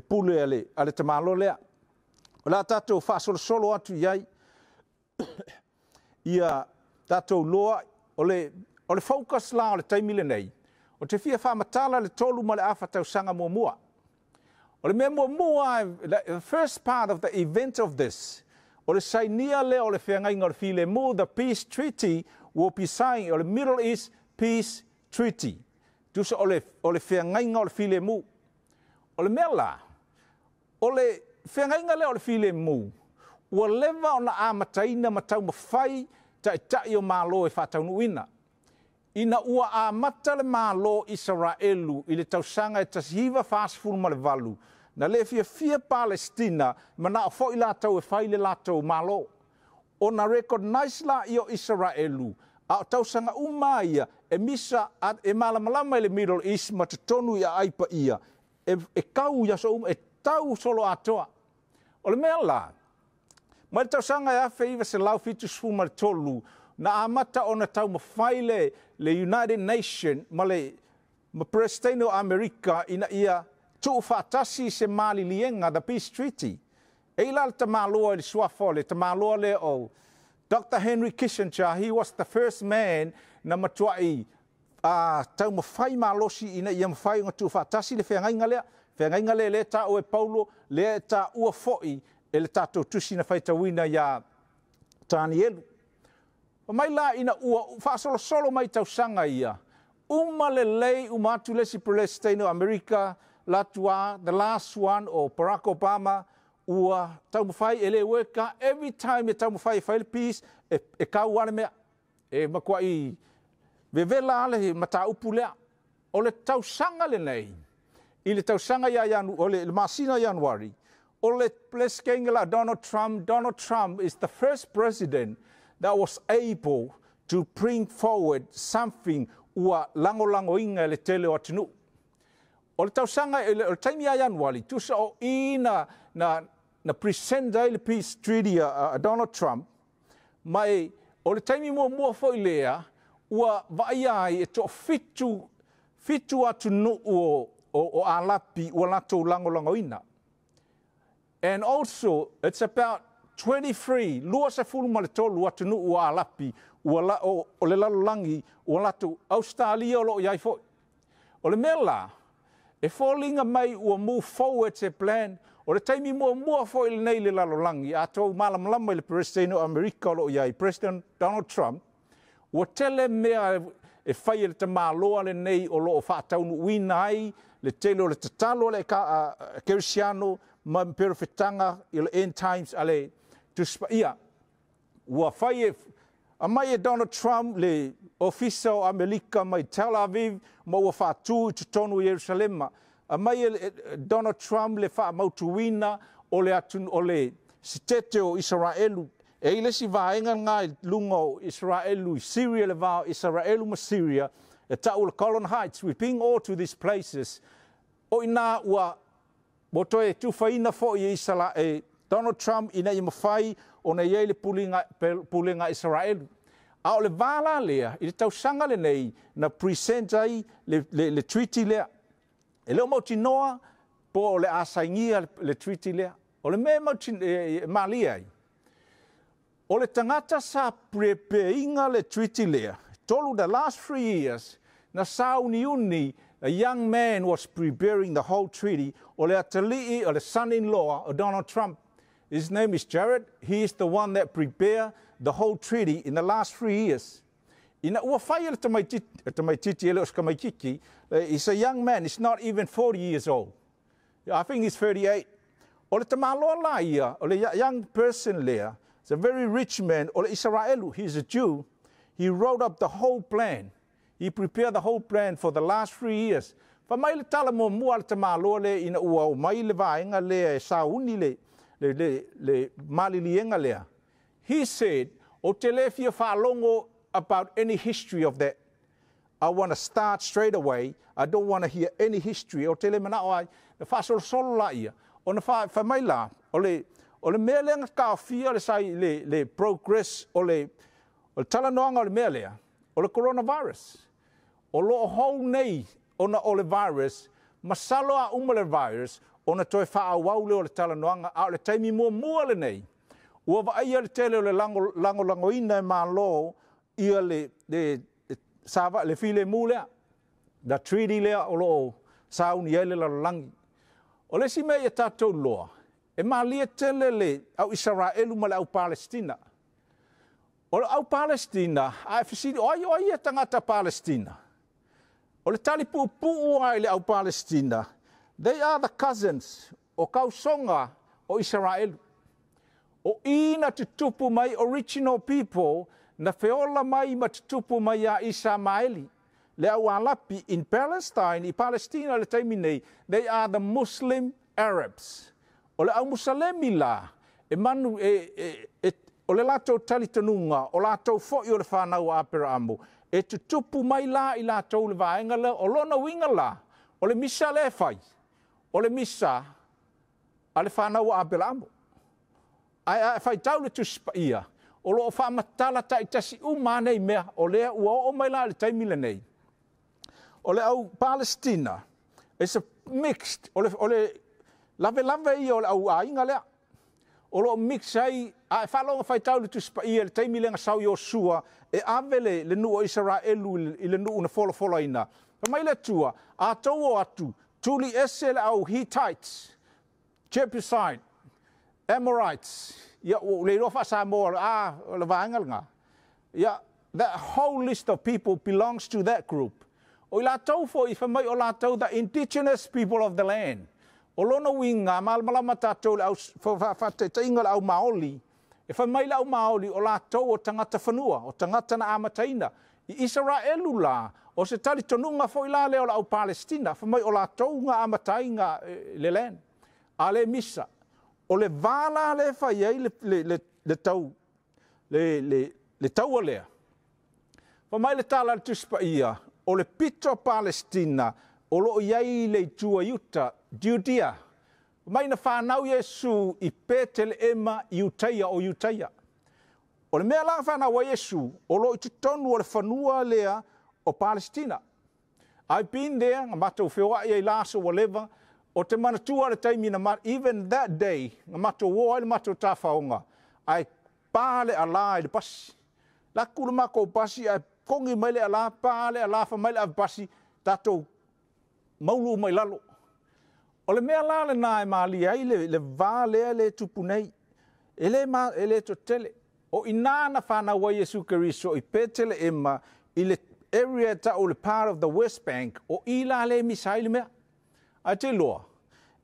pule a le tamaloa lea. O le a tatou faasolosolo atu i ai, ia tatou loa, o le focus la o le taimi lenei, o te fia faamatala le 3.5 tausaga muamua. O le mea muamua, the first part of the event of this, o le sainia lea o le feagaiga o le filemu, the peace treaty will be signed, o le Middle East Peace Treaty. Tusa o le feagaiga o le filemu. O le mea la, o le feagaiga lea o le filemu, ua leva ona amataina ma taumafai taitai o Malo e faataunuuina. Ina ua amata le Malo Isaraelu i le tausaga e 1948, na le fiafia Palestina, manao foi latou e fai le latou Malo. Ona recognize la i o Isaraelu, a o tausaga uma ia, e misa e malamalama i le Middle East ma totonu i aai paia, e kau i aso uma, e tau solo atoa. O le mea la, mai le tausaga e 1973, na amata ona taumafai le United Nation ma le ma President o Amerika ina ia tuufaatasi se maliliega, the Peace Treaty. E ila le tamaloa i le suafa o le tamaloa lea o Dr. Henry Kissinger. He was the first man na matuai taumafai malosi ina ia mafai ona tuufaatasi le feagaiga lea. Feagaiga lea lea taua e Paulo, lea e taua foi e le tatou tusi na faitauina ia Tanielu. Mai la ina ua faasolosolo mai tausaga ia, uma lelei uma atu le isi President o Amerika, latua, the last one o Barack Obama, ua taumafai e le weka, every time e taumafai e fai le peace, e kau ale mea. E makuai vevela ale mataupu lea. O le tausaga lenei, i le tausaga ia o le masina Ianuari, o le President la Donald Trump. Donald Trump is the first president that was able to bring forward something ua lagolagoina e le tele o atunuu. O le tausaga, o le taimi ia Ianuari, tusa o i na present ai le peace treaty a Donald Trump, ma e, o le taimi muamua foi lea, ua vaaia ai e toafitu, fitu atunuu o Alapi ua latou lagolagoina. And also, it's about 23, 23 atunuu o Alapi, ua la, o le lalolagi, ua latou, Australia o loo i ai foi. O le mea la, e foliga mai ua move forward se plan, o le taimi muamua foi lenei le lalolagi, a tou malamalama i le President o Amerika o loo i ai, President Donald Trump, ua tele mea e fai e le tamaloa lenei o loo faataunuuina ai le tele o le tatalo a le kerisiano ma perofetaga i le end times a le Tusi Paia. Ua fai e aumai e Donald Trump le ofisa o Amerika mai Tel Aviv ma ua faatū i totonu o Ierusalema. Aumai e Donald Trump le faamautuina o le atu, o le sitete o Isaraelu. E i le isi vaega lena i luga o Israelu i Syria, le va o Israelu ma Syria, e tau le Golan Heights. We've been all to these places. O ina ua mo toe tufaina foi e, Isala, e Donald Trump ina ia mafai ona i ai le pulega Israelu. A o le vala lea, i le tausaga lenei, na present ai le treaty lea. E le o mautinoa po o le a sainia le treaty lea. O le mea e malia ai, o le tagata sa prepare le treaty lea, tolu the last 3 years, na sauniuni, a young man was preparing the whole treaty, o le atalii, o le son-in-law o Donald Trump. His name is Jared. He is the one that prepared the whole treaty in the last 3 years. Ina ua fai le tamaititi ele o se kamaititi, he's a young man, he's not even 40 years old. I think he's 38. O le tamaloa la ia, o le young person lea, it's a very rich man, o le Israelu, he's a Jew. He wrote up the whole plan. He prepared the whole plan for the last 3 years. Fa mai le tala mo mua le tamaloa le ina ua o mai le vaenga lea e sauni le malilienga lea. He said, o te le fia whaalongo about any history of that. I want to start straight away. I don't want to hear any history. O te le mana o ai, na whaasolosolo la ia. O na wha mai la, o le mea lea nga kaofia le sai le progress, o le talanoanga o le mea lea, o le coronavirus. O lo hou nei, ona o le virus, masalo a uma le virus, ona toe whaawau le o le talanoanga, a o le taimi mua mua le nei. Ua vaai le tele o le langolangoina e malo, ia le file mu lea, the treaty lea o loo sauni ai le lalolangi. O le si mea ia tātou loa, e malia tele le au Israelu ma le au Palestina. O le au Palestina, a e fisili, o ai o ai e tangata Palestina. O le tali puupuu ai le au Palestina, they are the cousins o kausonga o Israelu. O ina tutupu mai original people, na feola mai ma tutupu mai a Isamaeli. Le au alapi in Palestine, i Palestina le taimi nei, they are the Muslim Arabs. O le au Musalemi la, e manu, o le latou talitonunga, o latou foi o le whanau a Aperamo, e tutupu mai la i latou le vaenga le, o lona winga la, o le misa le whai, o le misa a le whanau a Aperamo. Ai whai tau le tusipa ia, o loo whaamatala taitasi uma nei mea, o lea ua o mai la le taimi le nei. O le au Palestina, it's a mixed, o le lave lave ia o le au ainga lea. O loo mix ai, a e whalonga whaitau le tusipa ia le taimi lenga sau i o sua, e ave le nuu o Israelu i le nuu na folofola ina. Pa mai le tua, a tau o atu, tuli ese le au Hittites, Jebusite, Amorites, ia o le rofa Samoa, a le vaenga nga. Ia, that whole list of people belongs to that group. O i latou fo i whamai o latou the indigenous people of the land. O lona winga, malmalama tātou le au, whatainga le au Maoli, e whamai le au Maoli o latou o tangata whanua, o tangata na amataina. I Israelu la, o se tali tonunga fo i la leo le au Palestina, whamai o latou ngā amatainga le land. A le misa, o le wāla le whai ai le tau, le taua lea. Whamai le tala le tusipa ia, o le pito Palestina, o loo iai le itua iuta, Judea. Mai na whanau Yesu i Petelema i Uteia o Uteia. O le mea la whanau a Yesu, o loo i totonu o le whanua lea o Palestina. I've been there, nga matou whioai ai laso wa lewa, o te manatua le taimi na even that day, nga matou o ai le matou tāwhaonga, ai pā le ala i le pasi. Laku le mako pasi, ai kongi mai le ala, pā le ala, wha mai le awe pasi, tātou maulu mai lalo. O le mea la le nā e maali ai, le vā lea le tupu nei, e le to tele. O ina na whanau ai Yesu Keriso i Petele ema, i le area ta o le part of the West Bank, o i la le misai le mea. Ai te loa,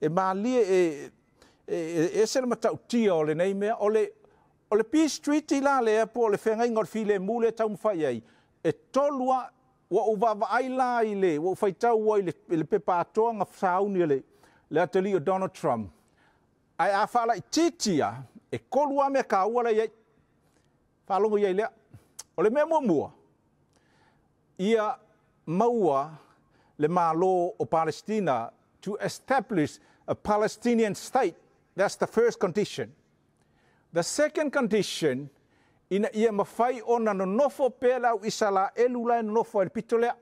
e maali e se le matautia o le nei mea, o le Peace Treaty la lea po o le whengainga o le file mule tau mwhai ai, e tolua, ua u vaavaai la i le, ua u whaitau ai le pepa atoa nga sauni le atali o Donald Trump. Ai a whala i titia, e kolua mea ka ua le iai, whalongo iai lea. O le mea mua mua, ia maua le malo o Palestina to establish a Palestinian state. That's the first condition. The second condition, ina ia mawhai o na nonofo pēla au Isala elu lai nonofo ai pito lea.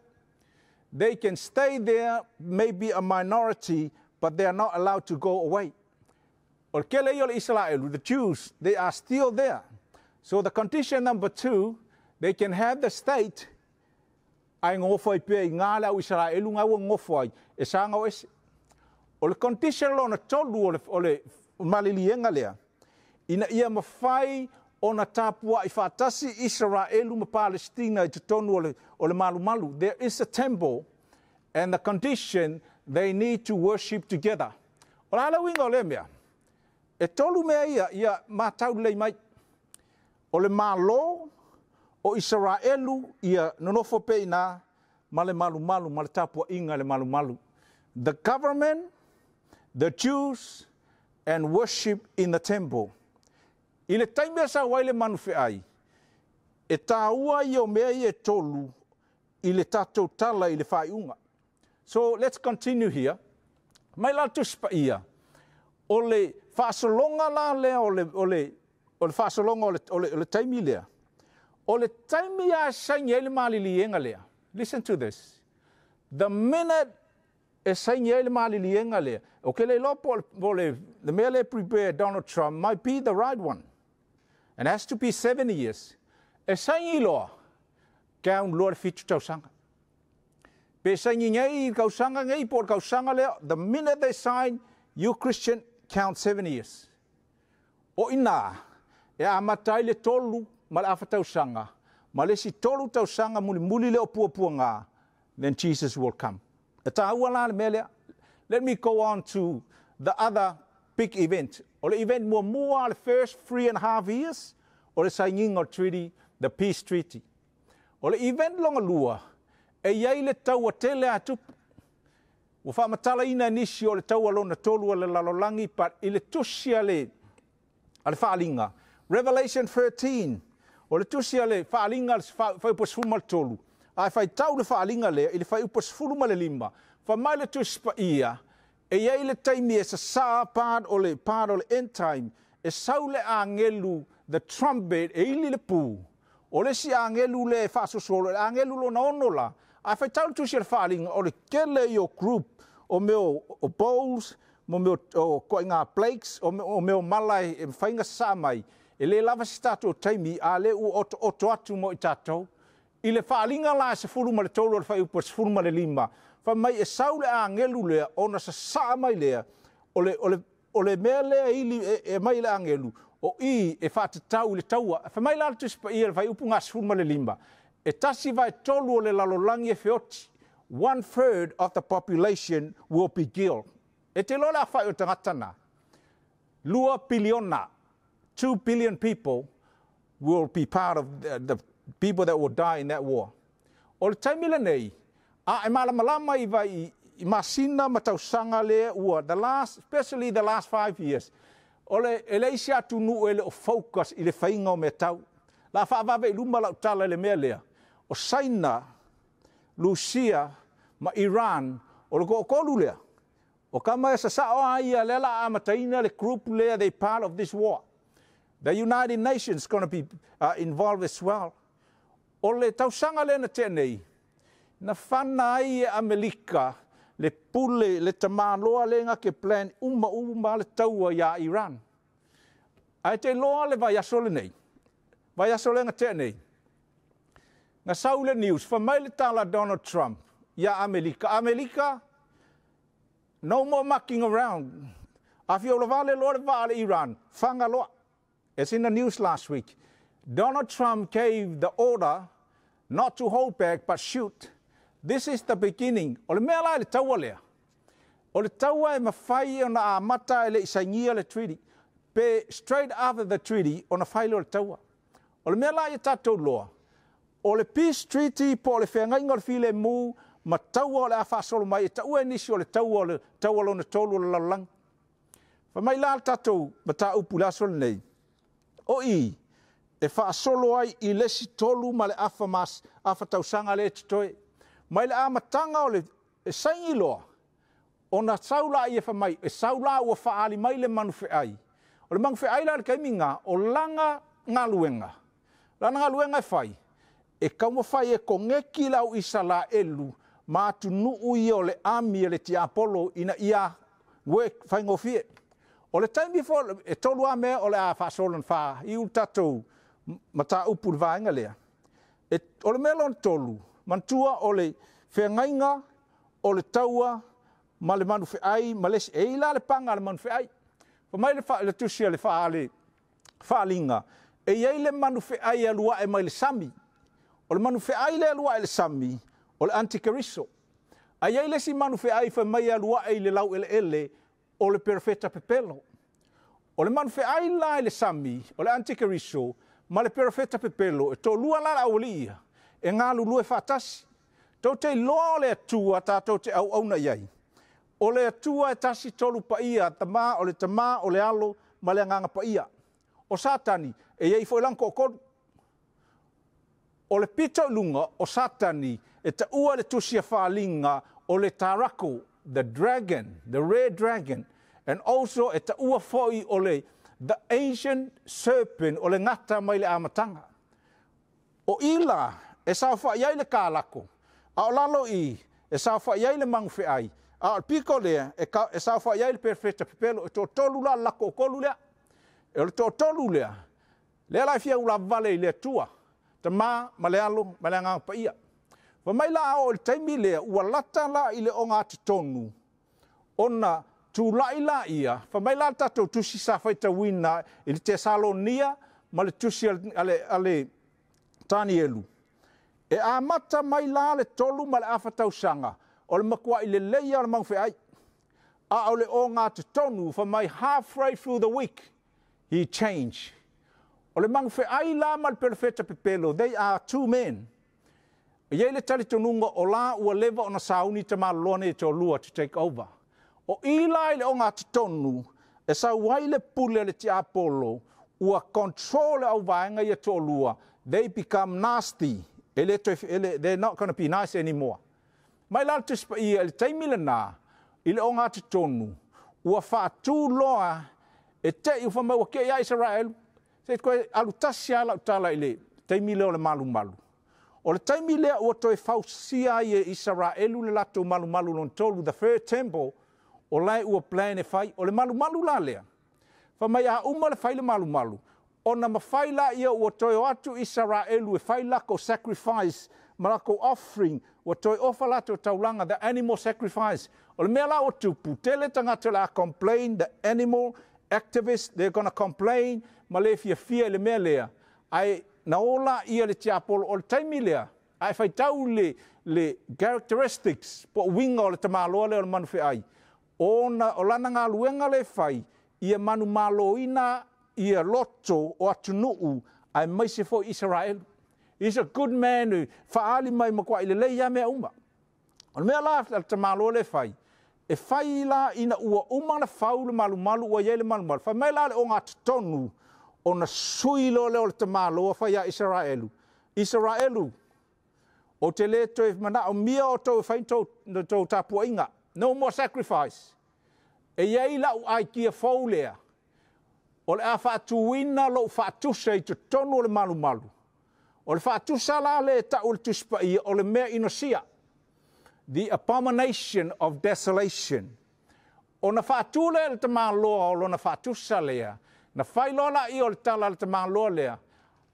They can stay there, maybe a minority, but they are not allowed to go away. O kele i o le Israelu, the Jews, they are still there. So the condition number 2, they can have the state, ai ngofo ai pē i ngā le au Israelu ngā ua ngofo ai, e sānga o ese. O le condition lona tolu o le malilienga lea, ina ia mawhai Ona tapua'i fa'atasi Isaraelu ma Palestina i totonu o le malumalu. There is a temple and the condition they need to worship together. O le a le uiga o lea mea? E tolu mea ia, ia matau lelei mai. O le Malo o Isaraelu ia nonofo pea i ina ma le malumalu ma le tapua'iga i le malumalu. The government, the Jews and worship in the temple. I le taimi e sau ai le manufe'ai, e tāua ia o mea ia e tolu i le tatou tala i le faaiuga. So let's continue here. Mai la Tusi Paia, o le faasologa la lea o le faasologa o le taimi lea. O le taimi a saini ai le maliliega lea. Listen to this. The minute e saini ai le maliliega lea, o ke le iloa po le mea lea prepare Donald Trump might be the right one. And it has to be 70 years. E saini loa, count loa le 7 tausaga. Pe saini nei i kausaga nei po o le kausaga lea, the minute they sign, you Christian count 7 years. O ina, e amata ai le 3 ma le afa tausaga, ma le isi 3 tausaga mulimuli le o puapuaga, then Jesus will come. E tāua la le mea lea. Let me go on to the other big event. O le event muamua, le first 3.5 years, o le sainiga o treaty, the peace treaty. O le event longa lua, e i ai le taua tele a tupu. Ua faamatalaina nisi o le taua lona tolu a le lalolagi, but i le tusi a le Faaliga. Revelation 13, o le tusi a le Faaliga le fuaiupu 13. Ae faitau le Faaliga lea i le fuaiupu 15. Fa mai le Tusi Paia, e i ai le taimi e sasā part o le end time, e sau le agelu, the trumpet, e ili le pu. O le isi agelu le e faasosolo, le agelu lona ono la. Ae faitau le tusi a le Faaliga, o le kele i o group, o mea o bowls, mo mea o koaiga plagues, o mea o mala e mafaiga sasā mai. E le lava se tatou taimi, a le ua oto oto atu mo i tatou. I le Faaliga la 13 o le fuaiupu 15, fa mai e sau le agelu lea, ona sasā mai lea, o le mea lea ili e mai le agelu, o i e faatatau i le taua. Fa mai la le Tusi Paia le fuaiupu ga 15, e 1/3 o le lalolagi e feoti. One third of the population will be killed. E te loa le afai o tagata na. 2 piliona, 2 billion people will be part of the people that will die in that war. O le taimi lenei, a e malamalama i vai i masina ma tausaga lea ua, the last, especially the last 5 years, o le e le isi atunuu e le o focus i le faiga o mea tau. La faavave i luma lau tala i le mea lea. O Saina, Lusia ma Iran, o le toatolu lea. O kama e sasao a ia lea la amataina le group lea, they part of this war. The United Nations going to be involved as well. O le tausaga lea na tea nei, na fana ai e Amerika le pule le tamaloa le nga ke plan uma uma le taua ia Iran. Ae te loa le vaiaso lenei, vaiaso le nga tea nei, nga sau le news, fa mai le tala Donald Trump ia Amerika. Amerika, no more mucking around. A fia o vale loa le vaa le Iran, fanga loa. It's in the news last week. Donald Trump gave the order not to hold back but shoot. This is the beginning. O le mea la i le taua lea. O le taua e mawhai o na amata e le isainia le treaty. Pe straight after the treaty o na whai le taua. O le mea la i tātou loa. O le peace treaty po o le wheangainga o le file mu ma taua o le a faasolo mai e taua e nisi o le taua o le taua lona tolu o le lalolagi. Fa mai la le tatou mataupu le aso lenei. O i, e faasolo ai i le isi 3 ma le afa mas, afa tausaga le totoe. Mai le amataga o le e saini loa, ona sau la ia fa mai, e sau la ua faali mai le manufeai. O le manufeai la le kaimiga, o langa galuega. Lana galuega e fai, e kaumafai e kongeki lau Isalaelu ma atunuu ia o le ami e le tiapolo ina ia work faigofie. O le taimi fo, e tolu a mea o le a faasolo na fā, i u tatou mataupu le vaega lea. E, o le mea lona tolu, manatua o le feagaiga, o le taua, ma le manufeai, ma le isi, e i la le paga a le manufeai. Fa mai le tusi a le Faaliga, E iai le manu feai e alu ae mai le sami. O le manu feai le alu ae le sami, o le antikeriso. A iai le isi manu feai fai mai e alu ae i le laueleele, o le perofeta pepelo. O le manu feai la i le sami, o le antikeriso, ma le perofeta pepelo, e toalua la le aualii ia, e galulue faatasi. Tou te iloa o le Atua tatou te auauna i ai. O le Atua e tasi tolu paia, tama, o le Tama, o le Alo, ma le Agaga Paia. O Satani, e i ai foi lana toatolu. O le pito i luga o Satani e taua le tusi a Faaaliga o le tarako, the dragon, the red dragon, and also e taua foi o le the ancient serpent, o le gata mai le amataga. O i la e saofai ai le kalako, a o lalo i e saofai ai le magufeai, a o le piko lea e saofai ai le perofeta pepelo, e toatolu la le lako o kolu lea. E o le toatolu lea, lea la e fia ulavavale i le Atua, Tama ma le Alo ma le Agaga Paia. Fai mai la a oo i le taimi lea, ua lata la i le ogatotonu, ona tulai la ia, fai mai la le tatou tusi sa faitauina i le Tesalonia ma le tusi a le Tanielu, e amata mai la le 3.5 tausaga, o le matuai lelei lava o le magufeai. A o le ogatotonu, fai mai halfway through the week, he changed. O le magufeai la ma le perofeta pepelo, they are two men. E i ai le talitonuga o la ua leva ona sauni tamaloloa nei e toalua to take over. O i la i le ogatotonu e sau ai le pule a le tiapolo, ua control le auvaega ia toalua, they become nasty. E le toe, e le, they're not gonna be nice anymore. Mai la le Tusi Paia i le taimi lena, i le ogatotonu, ua faatu loa e te i ua fai mai ua kei ia Isaraelu. Se i toe alu tasi lava lau tala i le taimi lea o le malumalu. O le taimi lea ua toe fausia ai e Isaraelu le latou malumalu lona tolu, the third temple, o lae ua plan e fai. O le malumalu la lea, fai mai a uma le fai le malumalu, ona mafai la ia ua toe o atu Isaraelu e fai lakou sacrifice ma lakou offering, ua toe ofa latou taulaga, the animal sacrifice. O le mea la ua tupu, tele tagata o le a complain, the animal activists, they're gonna complain, ma le fiafia i le mea lea. Ae na o la ia le tiapolo o le taimi lea, a e faitau le, le characteristics po o uiga o le tamaloa lea o le manufeai, ona o lana galuega lea e fai, ia manumaloina ia loto o atunuu aemaise foi Isaraelu. He's a good man, e faaali mai matuai lelei lava mea uma. O le mea la a le tamaloa lea e fai, e fai la ina ua uma ona fau le malumalu ua i ai le malumalu, fai mai la le ogatotonu ona sui loa lea o le tamaloa fai ia Isaraelu, Isaraelu, ou te le toe manaomia outou e fai ni tou tapuaiga, no more sacrifice. E i ai lau aikia fou lea, o le a faatuina lou faatusa i totonu o le malumalu. O le faatusa la lea e tau e le Tusi Paia o le mea inosia, the abomination of desolation. Ona faatu lea e le tamaloa o lona faatusa lea, na fai loa laia o le tala a le tamaloa lea,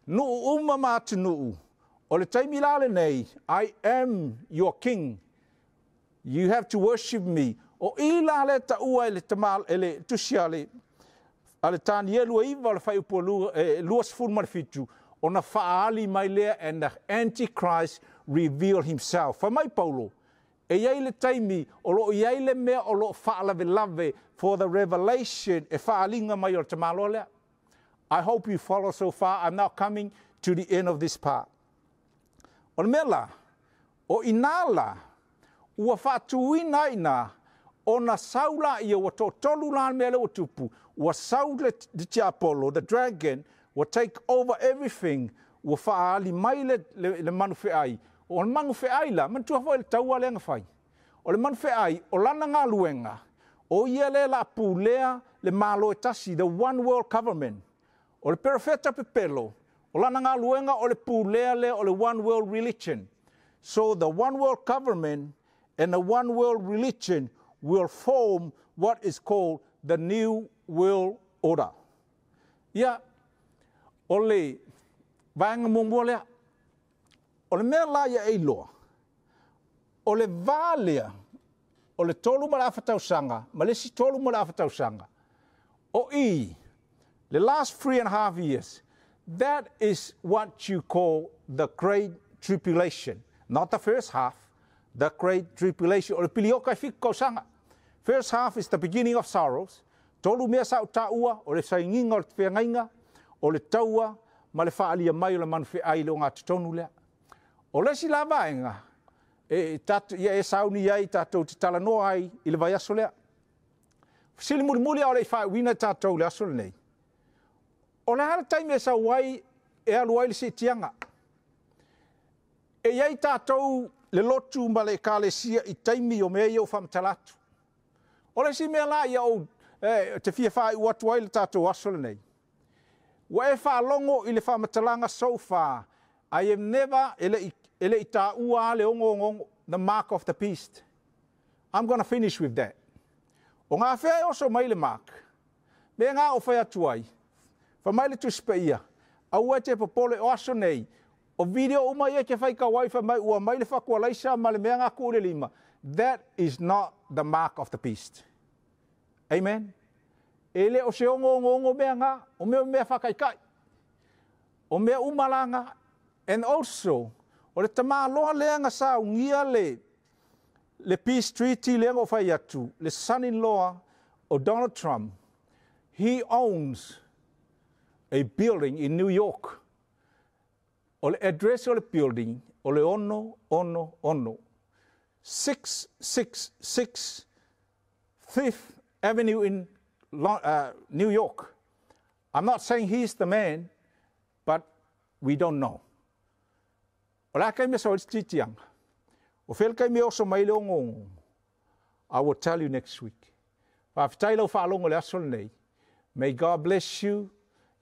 nuu uma ma atunuu, o le taimi la lenei, I am your king, you have to worship me. O i la lea e taua e le, tama, e le tusi a le, a le Tanielu e 9 o le fuaiupu e 27, ona faaali mai lea and the Antichrist reveal himself. Fai mai Paulo, e i ai le taimi o lo o i ai le mea o lo o faalavelave for the revelation e faaaliga mai o le tamaloa lea. I hope you follow so far. I'm now coming to the end of this part. O le mea la, o inā la, ua faatuina ai inā, ona sau laia, ua toatolu la le mea lea ua tupu, ua sau le tiapolo, the dragon, ua take over everything, ua faaali mai le, le, le manufeai. O le manufeai la, manatua foi le taua lea na fai. O le manufeai, o lana galuega, o ia lea la pulea le Malo e tasi, the one world government. O le perofeta pepelo, o lana galuega o le pulea lea o le one world religion. So the one world government and the one world religion will form what is called the new world order. Ia, o le vaega muamua lea. O le mea la ia e iloa, o le va lea, o le 3.5 tausaga ma le isi 3.5 tausaga, o i, le last 3.5 years, That is what you call the Great Tribulation. Not the first half, the Great Tribulation. O le pilioka e 7 tausaga. First half is the beginning of sorrows. 3 mea sa o taua, o le sainiga o le feagaiga, o le taua, ma le faalia mai o le manufeai i le o ngā totonu lea. O le isi la vaega, e tatou, ia e sauni ai tatou te talanoa ai i le vaiaso lea. Fesili mulimuli a o le i faauina tatou le aso lenei. O le a le taimi e sau ai e alu ai le siitiaga. E iai tatou le lotu ma le ekalesia i taimi o mea ia o faamatala atu. O le isi mea la ia ou te fia faaiu atu ai le tatou aso lenei. Ua e faalogo i le faamatalaga so far. I am never e le i taua le 666, the mark of the beast. I'm going to finish with that. O ngā whea e oso mai le mark. Me ngā o whai atu ai. Wha mai le tusipa ia. Aua te popole o aso nei. O video uma ia ke whai ka wai wha mai ua mai le whakua laisa ma le mea ngā kule lima. That is not the mark of the beast. Amen. E le o se ongo ongo ongo mea ngā. O mea mea whakaikai. O mea umalanga. And also, o le tamaloa lea nga sa ungia le peace treaty lea ngo whai atu, le son-in-law o Donald Trump, he owns a building in New York. O le address o le building, o le 666, 666 Fifth Avenue in New York. I'm not saying he's the man, but we don't know. O la kai me sa o titianga. O fel kai me oso mai le ongo. I will tell you next week. Whawhitai lau whaalongo le aso nei. May God bless you.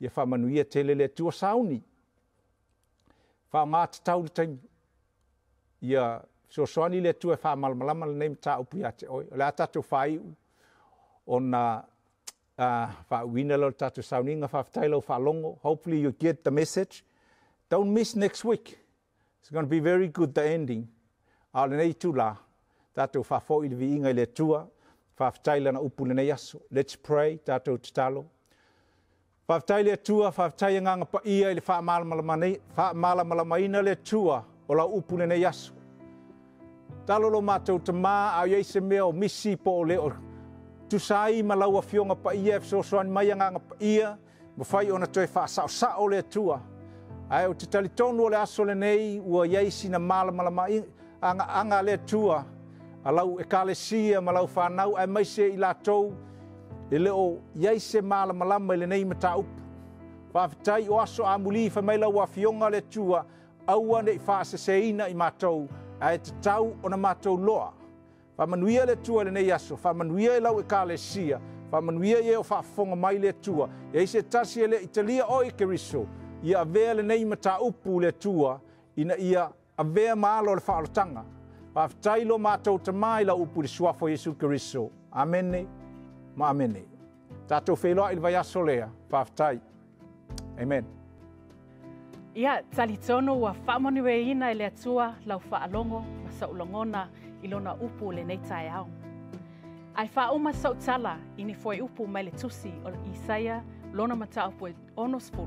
Ia whamanuia tele le tua sauni. Wha ngā te tau le taimi. Ia sosoani le tua whaamalamalama le nei mata upu ia te oi. O le a tātou whaiu o na whaauina lau tātou sauninga whawhitai lau whaalongo. Hopefully you get the message. Don't miss next week. It's going to be very good, the ending. A le nei tū la, tātou whafo i le viinga i le tua, whawhitai lana upu le nei aso. Let's pray, tātou tatalo. Whawhitai le tua, whawhitai e nganga pa ia i le whaamalamalamaina le tua o lau upu le nei aso. Talo lo mātou te mā, au iei se mea o misi po o le o tusai ma lau afionga pa ia, e fesoasoani mai a nganga pa ia, ma whai ona toe whaasao sao le tua. Ai o te talitonu o le aso le nei, ua iei sina malamalama anga anga le tua, a lau ekalesia ma lau whanau, ai mai se i lātou, e leo iei se malamalama i le nei mataupu. Whawhitai o aso a muli wha mai lau afionga le tua, aua nei whaaseseina i mātou, ai te tau o na mātou loa. Whamanuia le tua le nei aso, whamanuia i lau ekalesia, whamanuia i e o whaafonga mai le tua, iei se tasi e le Italia o i Keriso, ia avea le nei mataupu le tua, ina ia avea maalo le whaalotanga. Whawhitai lo mātou te mai la upu le suafo Yesu Keriso. Amene, ma amene. Tātou wheloa i le vaiaso lea. Whawhitai. Amen. Ia, talitono ua whaamanu e ina i le atua lau whaalongo ma saulongona i lona upu le nei taeao. Ai whaoma sautala i ni foi upu mai le tusi o Isaia lona mataupu e 60,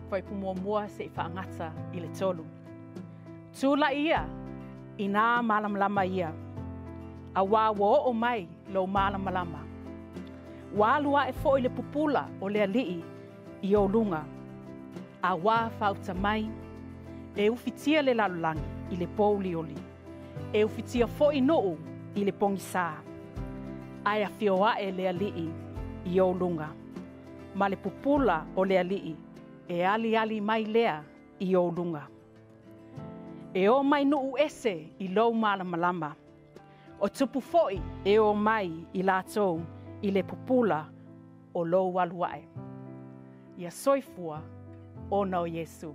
foi pu mua se i whaangata i le 3. Tūla ia, i nā malamalama ia. A wā wā o mai lo malamalama. Wā lua e fo i le pupula o le alii i o lunga. A wā whauta mai, e ufitia le lalulangi i le pōulioli. E ufitia fo i nuu i le pongisa. Ai a fioa e le alii i o lunga. Ma le pupula o le alii e ali ali mai lea i o lunga. E o mai nuu ese i lou malamalama. O tupu foi e o mai i lātou i le pupula o lou aluae. Ia soifua o nau Yesu.